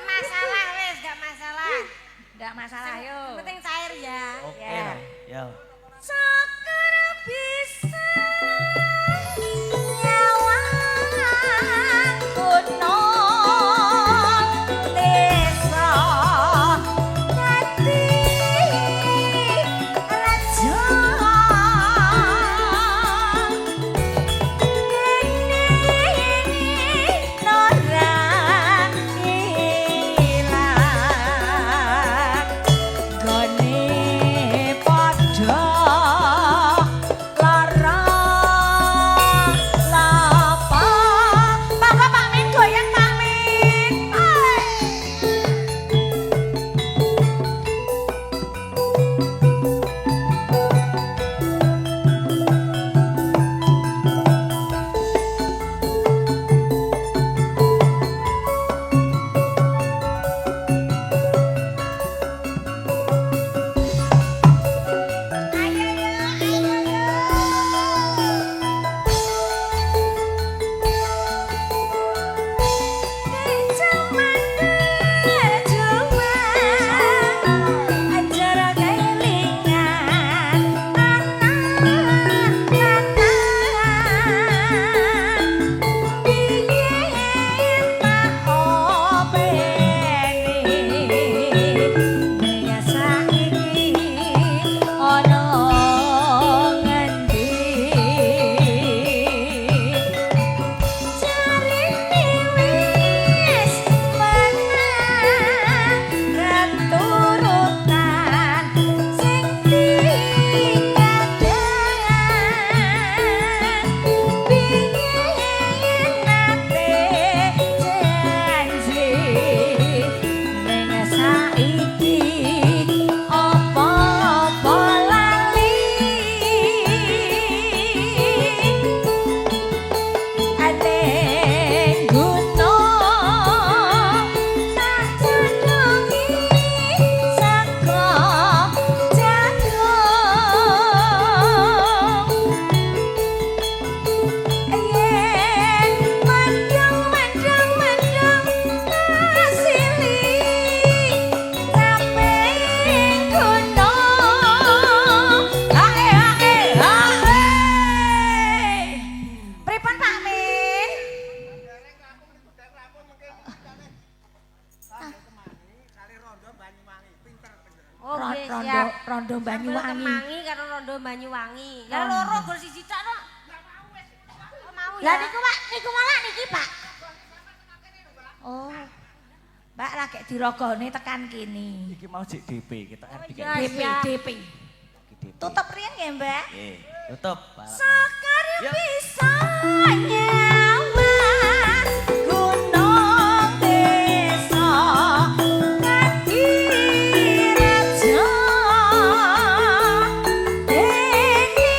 masalah wis, gak masalah. Ndak masalah yo. Yang penting cair ya. Oke. Ya. Ya. Syukur bisa nyawang gunung desa dadi raja kene ora ilang gone padha Oh, nggih, Rondo siap. rondo Sambel Banyuwangi. Kemangi karo rondo Banyuwangi. Lah loro gur siji tok no. Oh, mau ya. Lah niku Pak, niku malah niki Pak. Oh. Mbak lagi dirogone tekan kene. Iki mau jek DP, kita kan Oh, dikek iya. DP DP. DP. Tutup riyen nggih, Mbak? Nggih, tutup. Sekar Yuk. bisa nyawang gunung desa Kadirejo dene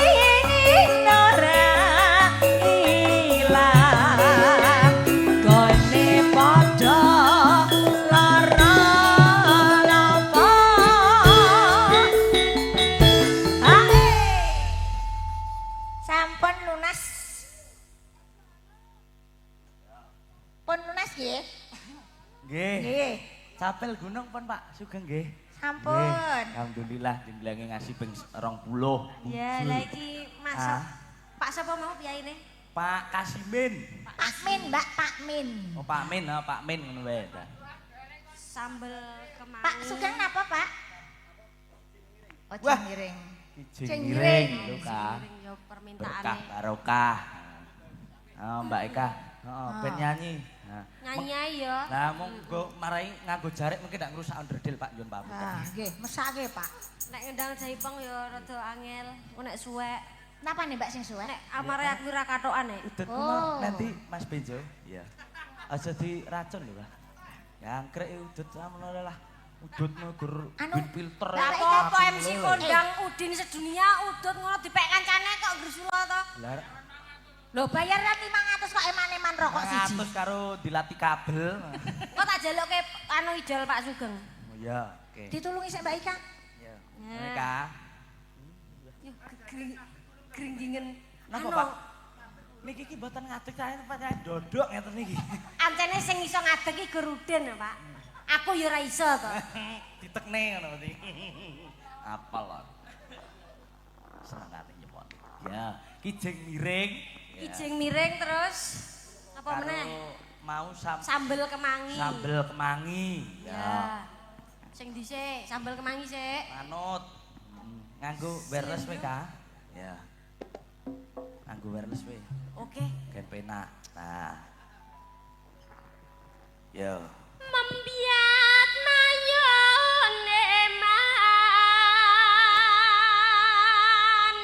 ora ilang gone padha lara lapa. Sampun lunas. Pun lunas nggih? Nggih. Nggih. Capel gunung pun Pak Sugeng nggih. Sampun. Nggih. Alhamdulillah jembelange ngasih ping 20. Ya, lah iki masuk. Ah. Pak sapa mau piyaine? Pak Kasimin. Pak Min, Mbak, Pak Min. Oh Pak Min, oh, Pak Min ngono wae ta. Sambel kemangi. Pak Sugeng napa, Pak? Oh, Wah. jengiring. Jengiring Jengiring. lho Kak. Jengiring yo Berkah permintaane. barokah. Oh, Mbak Eka, heeh, ben nyanyi. Nah, Nyanyi ae yo. Lah monggo marai nganggo jarik mungkin ndak ngrusak onderdil Pak Nyun pamit. Ah, nggih, mesake, Pak. Nek ngendang jaipong yo rada angel, engko nek suwek. Napa nih, Mbak sing suwek? Nek amare aku ora katokan nek. Udut Oh. mau nanti Mas Benjo. Iya. Aja diracun lho, Pak. Yangkrek udut samono lah. Udutmu gur Anu, bin filter. Mbak Lah apa MC kondang Udin sedunia udut ngono dipek kancane kok gresula to. Lah Lho, bayaran 500 kok eman-eman rokok siji. 100 karo dilati kabel. Kok tak jalukke anu ijol Pak Sugeng. Oh iya, oke. Ditulungi sik Mbak Ika. Iya. Ya. Eka. Yo gringgingen. Napa, Anu, Pak? Niki iki mboten ngadeg saya pancen dodok ngeten niki. Ancene sing iso ngadeg iki gur Udin, Pak. Aku ya ora iso to. Ditekne ngono berarti. Apal lho. Senengane nyepon. Ya, kijing miring. Ya. Kijing miring terus apa Karo meneh? Mau Sambel kemangi. sambel kemangi. Ya. Ya. Sing dhisik, sambel kemangi sik. Manut. Nganggo wireless we, Kak. Ya. Nganggo wireless we. Oke. Ben penak. Nah. Yo. Membiat mayone man.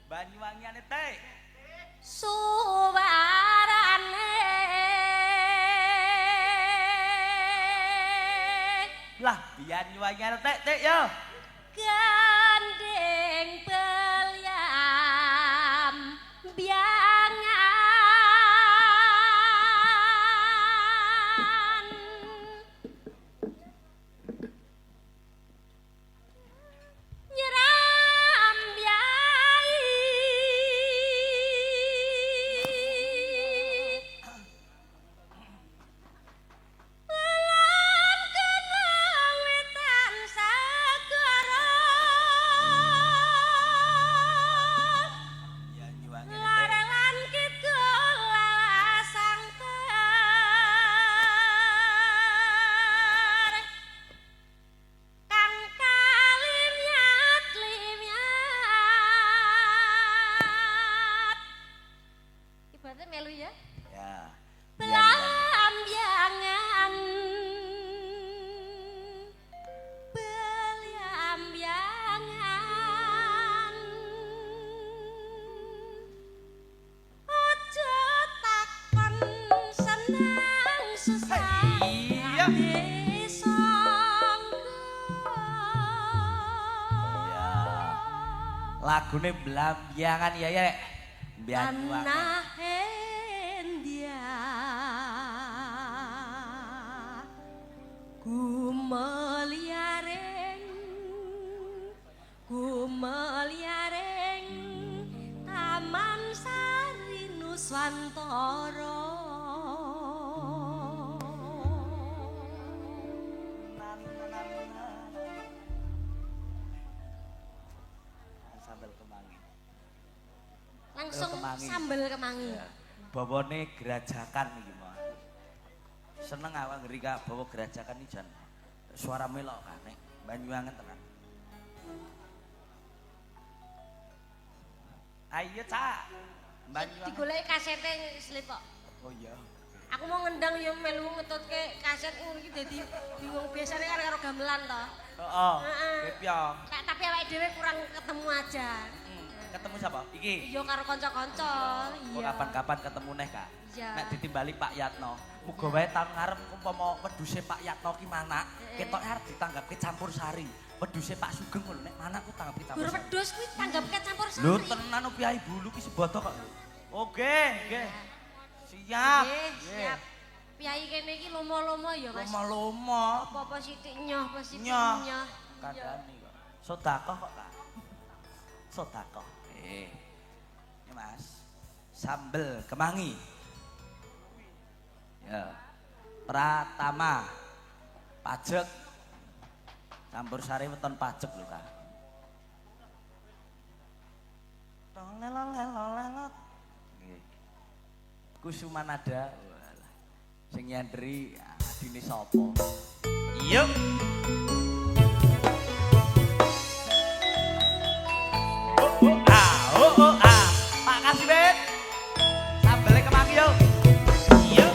Banyuwangiane teh. Suwarane Lah, Banyuwangiane teh teh yo. Gandeng beliam biangan nyeram biai lan kena wetan sagara Banyuwangiane teh. Larelan kidul lasang ter kang kalimyat limyat. Ibaratnya melu ya. Ya. Belambangan Belambangan Aja takon seneng susah Iya. Sangga Lagune Blambangan ya ya. Banyuwangi. Tanah India Gumeliaring Gumeliaring Taman Sari Nuswantara. Sambel kemangi. Langsung Kemangi. sambel kemangi. Ya. Bawane gerajakan iki mah. Seneng aku ngrika bawa gerajakan iki jan. Suara melok kan nek Banyuwangen tenan. Ayo Cak. Banyuwangen. Digoleki kasete slip kok. Oh iya. Aku mau ngendang ya melu ngetutke kaset ngono iki dadi wong biasane kan karo gamelan to. Heeh. Gepyong. Tapi awake dhewe kurang ketemu aja. Ketemu siapa? Iki. Iya karo kanca-kanca. Iya. Kapan-kapan ketemu neh, Kak. Iya. Nek ditimbali Pak Yatno. Muga wae taun ngarep umpama wedhuse Pak Yatno ki manak, ketoke arep ditanggapke campur sari. Wedhuse Pak Sugeng lho nek manak ku tanggapke campur Gur sari. wedhus kuwi tanggapke campur sari. Lho tenan piyayi bulu ki seboto kok. Oke, nggih. Siap. Nggih, siap. Piyayi kene iki lomo-lomo ya, Mas. Lomo-lomo. Apa-apa sithik nyoh, apa sithik nyoh. Kandhane kok. Sedekah kok, Kak. Sedekah. Ini Mas. Sambel kemangi. Ya. Pratama. Pajek. Campur sari weton pajek lho, Kak. Tolelolelolelot. Nggih. Kusumanada. Walah. Sing nyanderi adine sapa? Yuk. Oh, ah, oh, oh, ah. Pak Kasibet. Sambele kemangi yo. Yuk.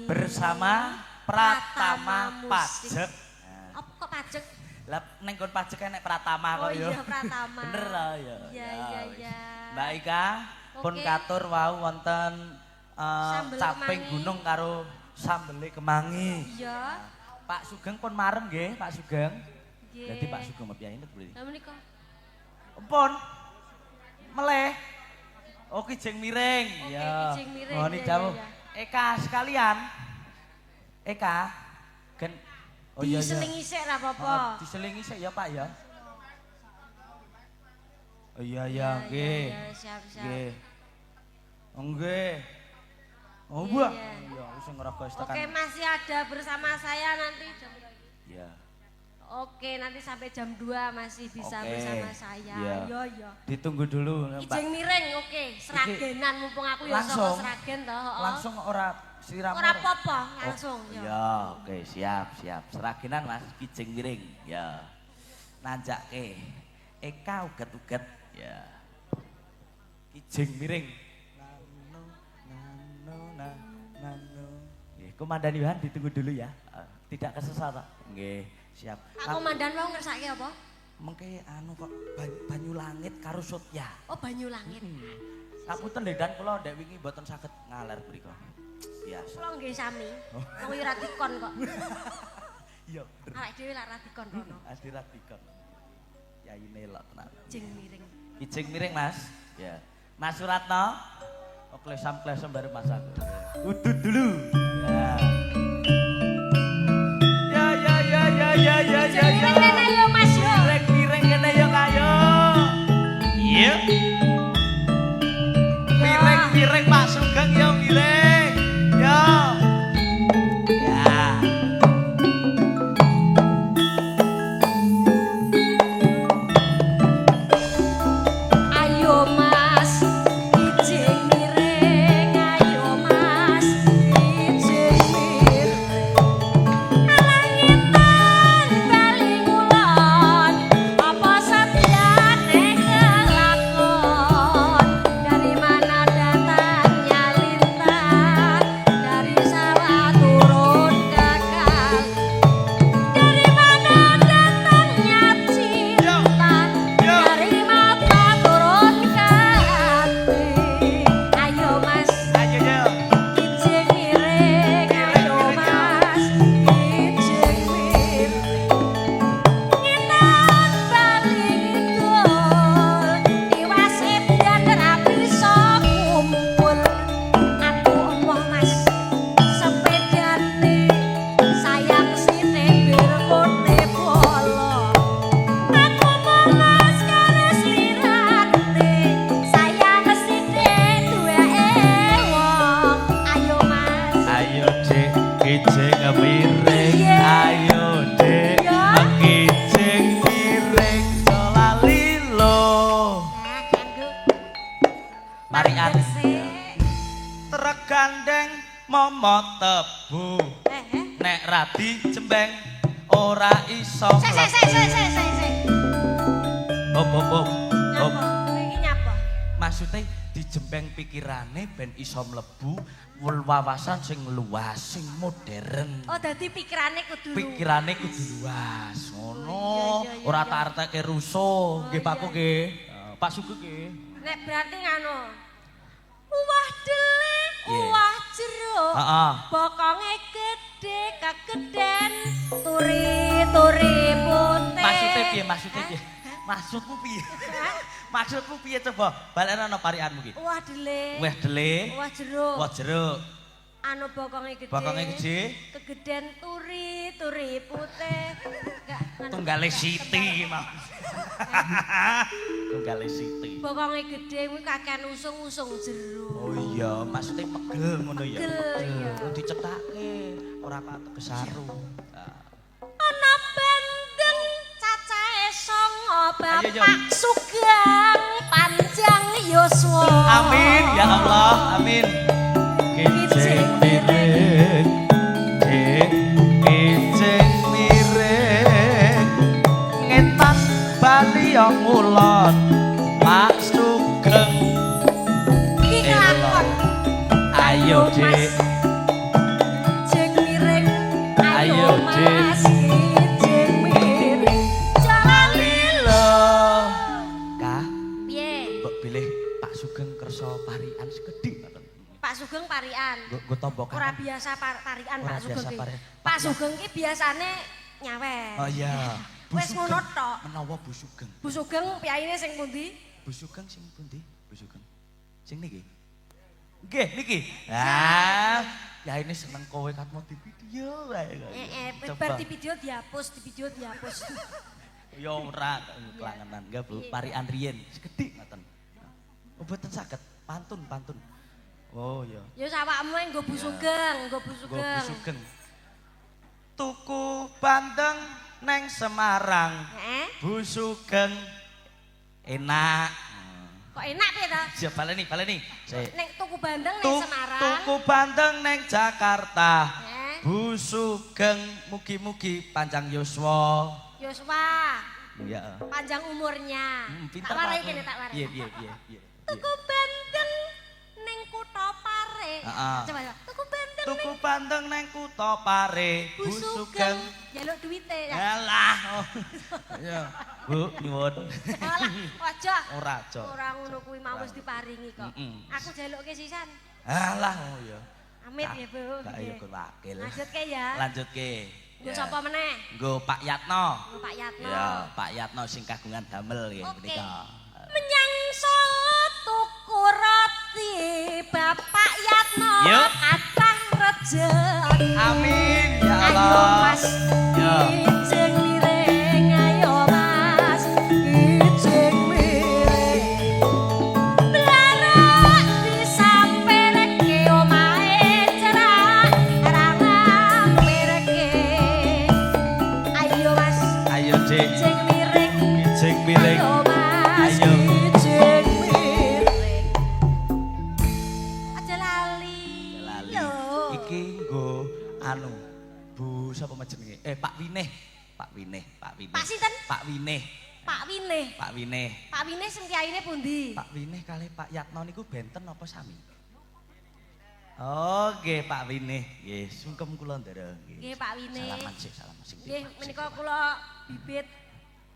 Bersama Pratama Musik. Pajek. Apa kok pajek? Lah ning nggon pajek enek Pratama Oh kok ya. iya, Pratama. Bener lah ya. Iya, Ya, iya, wis. iya. Mbak Ika pun Oke. katur wau wonten Sambel caping kemangi. gunung karo sambele kemangi. Iya. Pak Sugeng pun marem nggih, Pak Sugeng. Nggih. Dadi Pak Sugeng mbiayane boleh. Lah menika. Pun. Meleh. Oh, kijing miring. Oke, Ya. kijing miring. Mohon Iya, dawuh. iya, Eka sekalian. Eka. Gen. Oh iya iya. Diselingi sik ra apa-apa. Oh, diselingi sik ya, Pak ya. Oh iya iya, nggih. Iya, siap, siap. Nggih. Oh, nggih. Oh, Iya, wah. iya. Iya, aku sing ngraga wis tekan. Oke, masih ada bersama saya nanti jam berapa? Iya. Oke, nanti sampai jam 2 masih bisa Oke. bersama saya. Iya. Yo yo. Ditunggu dulu, Mbak. Kijing miring, oke. Sragenan mumpung aku ya saka Langsung. Sragen toh, heeh. Langsung ora siram. Ora apa-apa, langsung Oh, yo. iya, oke, siap, siap. Sragenan Mas, kijing miring. Ya. Nanjake. Eka uget-uget. Ya. Kijing miring. Nano, nano, na, nano. Nggih, Komandan Yohan ditunggu dulu ya. Tidak kesesat, Pak. Nggih, siap. Pak Komandan mau ngersake apa? Mengke anu kok banyu langit karo Sotya. Oh, banyu langit. Ngapunten lho Dan kula ndek wingi mboten saged ngaler mriku. Biasa. Kula nggih sami. Wong yo ra dikon kok. Iya, Awake dhewe lak ra dikon rono. Adi ra dikon. Yaine lok tenan. Kijing miring. Kijing miring, Mas. Ya. Mas Suratno. Oh, klesam-klesam baru Mas aku. Udut dulu. Ya. Ya ya ya ya ya ya ya. Kijing miring kene yo Mas yo. Miring miring kene yo kayo. Iya. Miring miring Pak Sugeng yo miring. Yo. Ya. Ayo Mas, kijing miring, ayo Mas, kijing miring. Alangitan bali ngulon, apa setyane kelakon? Dari mana datangnya lintah, dari sawah turun ke kali. Dari mana datangnya cinta, dari mata turun ke hati. Ayo Mas, Ayo yo. kijing miring, ayo Mas, kijing miring. Ngetan bali ngidul, tiwas edan ra bisa kumpul. Aku emoh Mas, sepedane sayang sithik bir kone bolo. Aku emoh Mas karo slirane, sayang sithik duweke wong. Ayo Mas. Ayo Dek, kijing miring. Piye? Ayo Dek, Ya. kijing miring. Lali lo. Nah, kanggo Marian. sik. Trek gandeng momo tebu. Eh, eh. Nek radi jembeng ora iso. Sik sik sik sik sik sik sik. Hop hop hop. Hop. Nyapa? Kowe iki nyapa? Maksudnya dijembeng pikirane ben iso mlebu wawasan sing luas, sing modern. Oh, dadi pikirane kudu luas. Pikirane kudu luas. Ngono. Oh, iya, iya, iya, Ora iya. tak arteke rusuh. Nggih Oh, Pak iya. nggih. Pak Sugeng nggih. Nek berarti nganu. Wah dele, Iya. wah jeruk. Heeh. Bokonge gede kegeden, turi-turi putih. Maksudnya piye? Maksudnya piye? Maksudmu piye? Maksudmu piye coba? Balenono parikanmu ki. Wah dele. Wah dele, Wah jeruk. wah jeruk. Anu bokonge gede. Bokonge gede. Kegeden turi-turi putih. Enggak. Nganu. Tunggale Siti iki mau. Tunggale Siti. Bokonge gede kuwi kakean usung-usung jeruk. Oh iya, maksudnya pegel ngono ya. Pegel, iya. Pegel. Dicethake ora patek kesaru. Ana bandeng cacahe 9 Ayo, yo. Bapak Sugeng panjang yuswa. Amin ya Allah, amin. Kijing miring, Dik, kijing miring. Ngetan bali yo ngulon, Pak Sugeng. Iki kelakon. Ayo, Dik. Mas. Kijing miring. tombo Ora kangen. biasa parikan Ora Pak Sugeng biasa ki. parikan. Pak Sugeng ki biasane nyawer. Oh iya. Bu Wis ngono Sugeng. tok. Menawa Bu Sugeng. Bu Sugeng piyayine sing pundi? Bu Sugeng sing pundi? Bu Sugeng. Sing niki. Nggih, niki. Ah, ya ini seneng kowe katmo di video wae kok. Heeh, Coba. bar di video dihapus, di video dihapus. Ya ora kelangenan enggak Bu, parikan riyen sekedhik ngoten. Oh mboten saged, pantun pantun. Oh iya. Ya sawakmu nggo Bu Sugeng, nggo Bu Nggo Bu Sugeng. Sugeng. Tuku bandeng neng Semarang. Heeh. Bu Sugeng enak. Kok enak piye ta? Siap baleni, baleni. Sik. Nek tuku bandeng ning Semarang. Tuku bandeng neng Jakarta. Heeh. Bu Sugeng mugi-mugi panjang yuswa. Yosua, Iya. panjang umurnya. Pinter Tak warai Pak. kene, tak warai. Piye piye piye piye. Tuku bandeng ning kutha Pare. Heeh. Coba coba. Tuku bandeng Tuku bandeng neng kutha Pare. Bu Bu Sugeng. Sugeng. Jaluk duwite ya. Alah. Oh. Iya. Bu, nyuwun. Alah, aja. Ora aja. Ora ngono kuwi mau wis diparingi kok. Aku jalukke sisan. Alah, oh iya. Amit ya, Bu. Gak ya kon wakil. Lanjutke ya. Lanjutke. Nggo sapa meneh? Nggo Pak Yatno. Nggo Pak Yatno. Ya, Pak Yatno sing kagungan damel nggih Oke. menika. Menyang Solo tuku roti Bapak Yatno Yuk. kathah rejeki. Amin ya Ayo Allah. Mas, Ya. kijing miring, ayo Mas, kijing miring. Blarak disamperke omahe cerak, rampirke. Ayo Mas, Ayo Dik, kijing miring. kijing miring. Ayo Mas, Ayo. kijing miring. Aja lali. Lali. Lho. Iki nggo anu Bu sapa jenenge? Pak Winih. Pak Winih, Pak Winih. Pak sinten? Pak Winih. Pak Winih. Pak Winih. Pak Winih sing kiyaine pundi? Pak Winih kalih Pak Yatno niku benten apa sami? Oh, nggih Pak Winih. Nggih, sungkem kula ndara nggih. Nggih, Pak Winih. Salaman sik, salaman sik. Nggih, menika kula bibit.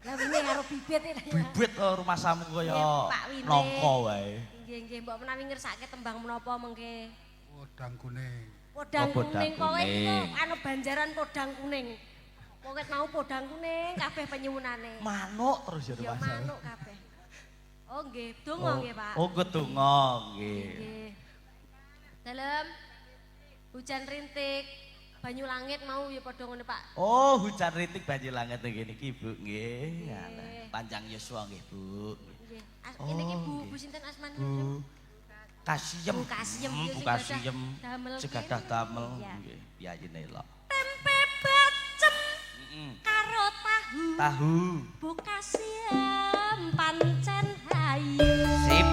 Lah Winih karo bibit iki. Bibit oh, rumahsamu kaya Nggih, Pak Winih. nangka wae. Nggih, nggih, mbok menawi ngersake tembang menapa mengke. Podang kuning. Podang Oh, podang kuning pokoke kuning. iku anu banjaran podang kuning. Pokoke mau podang kuning kabeh penyuwunane. Manuk terus ya Ya rumahsamu. manuk kabeh. Oh nggih, donga nggih, Pak. Oh, nggo donga nggih. Nggih. Dalem hujan rintik, banyu langit mau ya padha ngono, Pak. Oh, hujan rintik banyu langit nggih niki Bu nggih. Nggih. Alah, panjang yuswa nggih Bu. Nggih. Ini ki Bu, Oh, Bu nggih. sinten asmane? Bu Kasiem. Bu Kasiem, Bu nggih, sing Kasiem. gadah damel Sing gadah kene. damel Iya. nggih, piyayine elok. Tempe bacem Heeh. karo tahu. Tahu. Bu Kasiem pancen hayu. Sip.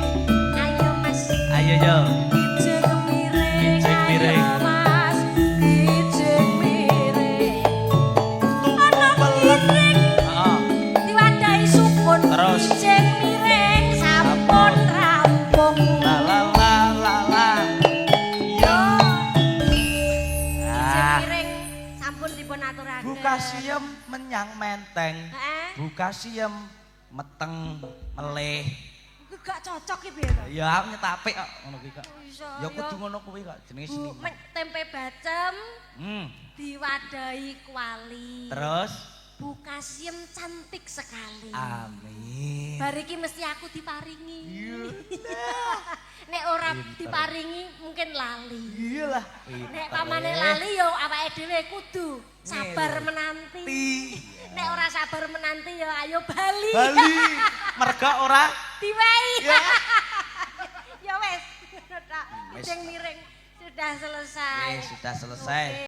Ayo Mas, Ayo yo. kijing miring. Kijing miring. Ayo Mas, kijing miring. Tuku Ana pelem. piring Heeh. diwadahi sukun. Terus. Kijing miring sampun rampung. La la la la la. Yo. Kijing Ah, miring sampun dipun aturaken. Bu Kasiem menyang Menteng. Heeh. Bu Kasiem meteng melih. Iku gak cocok iki piye to? Ya aku nyetapik kok ngono kuwi kok. Iso, Ya kudu ngono kuwi kok jenenge Bu, seni. tempe bacem diwadahi kuali. Terus Bu Kasiem cantik sekali. amin. Bar iki mesti aku diparingi. Iya. Nek ora Pinter. diparingi mungkin lali. Iyalah. Nek pamane lali yo awake dhewe kudu sabar menanti. Nek ora sabar menanti yo ayo bali. Bali merga ora Diwehi. Ya. Ya wes. Ngono tok. Wes. Kijing miring sudah selesai. Wes, sudah selesai. Oke.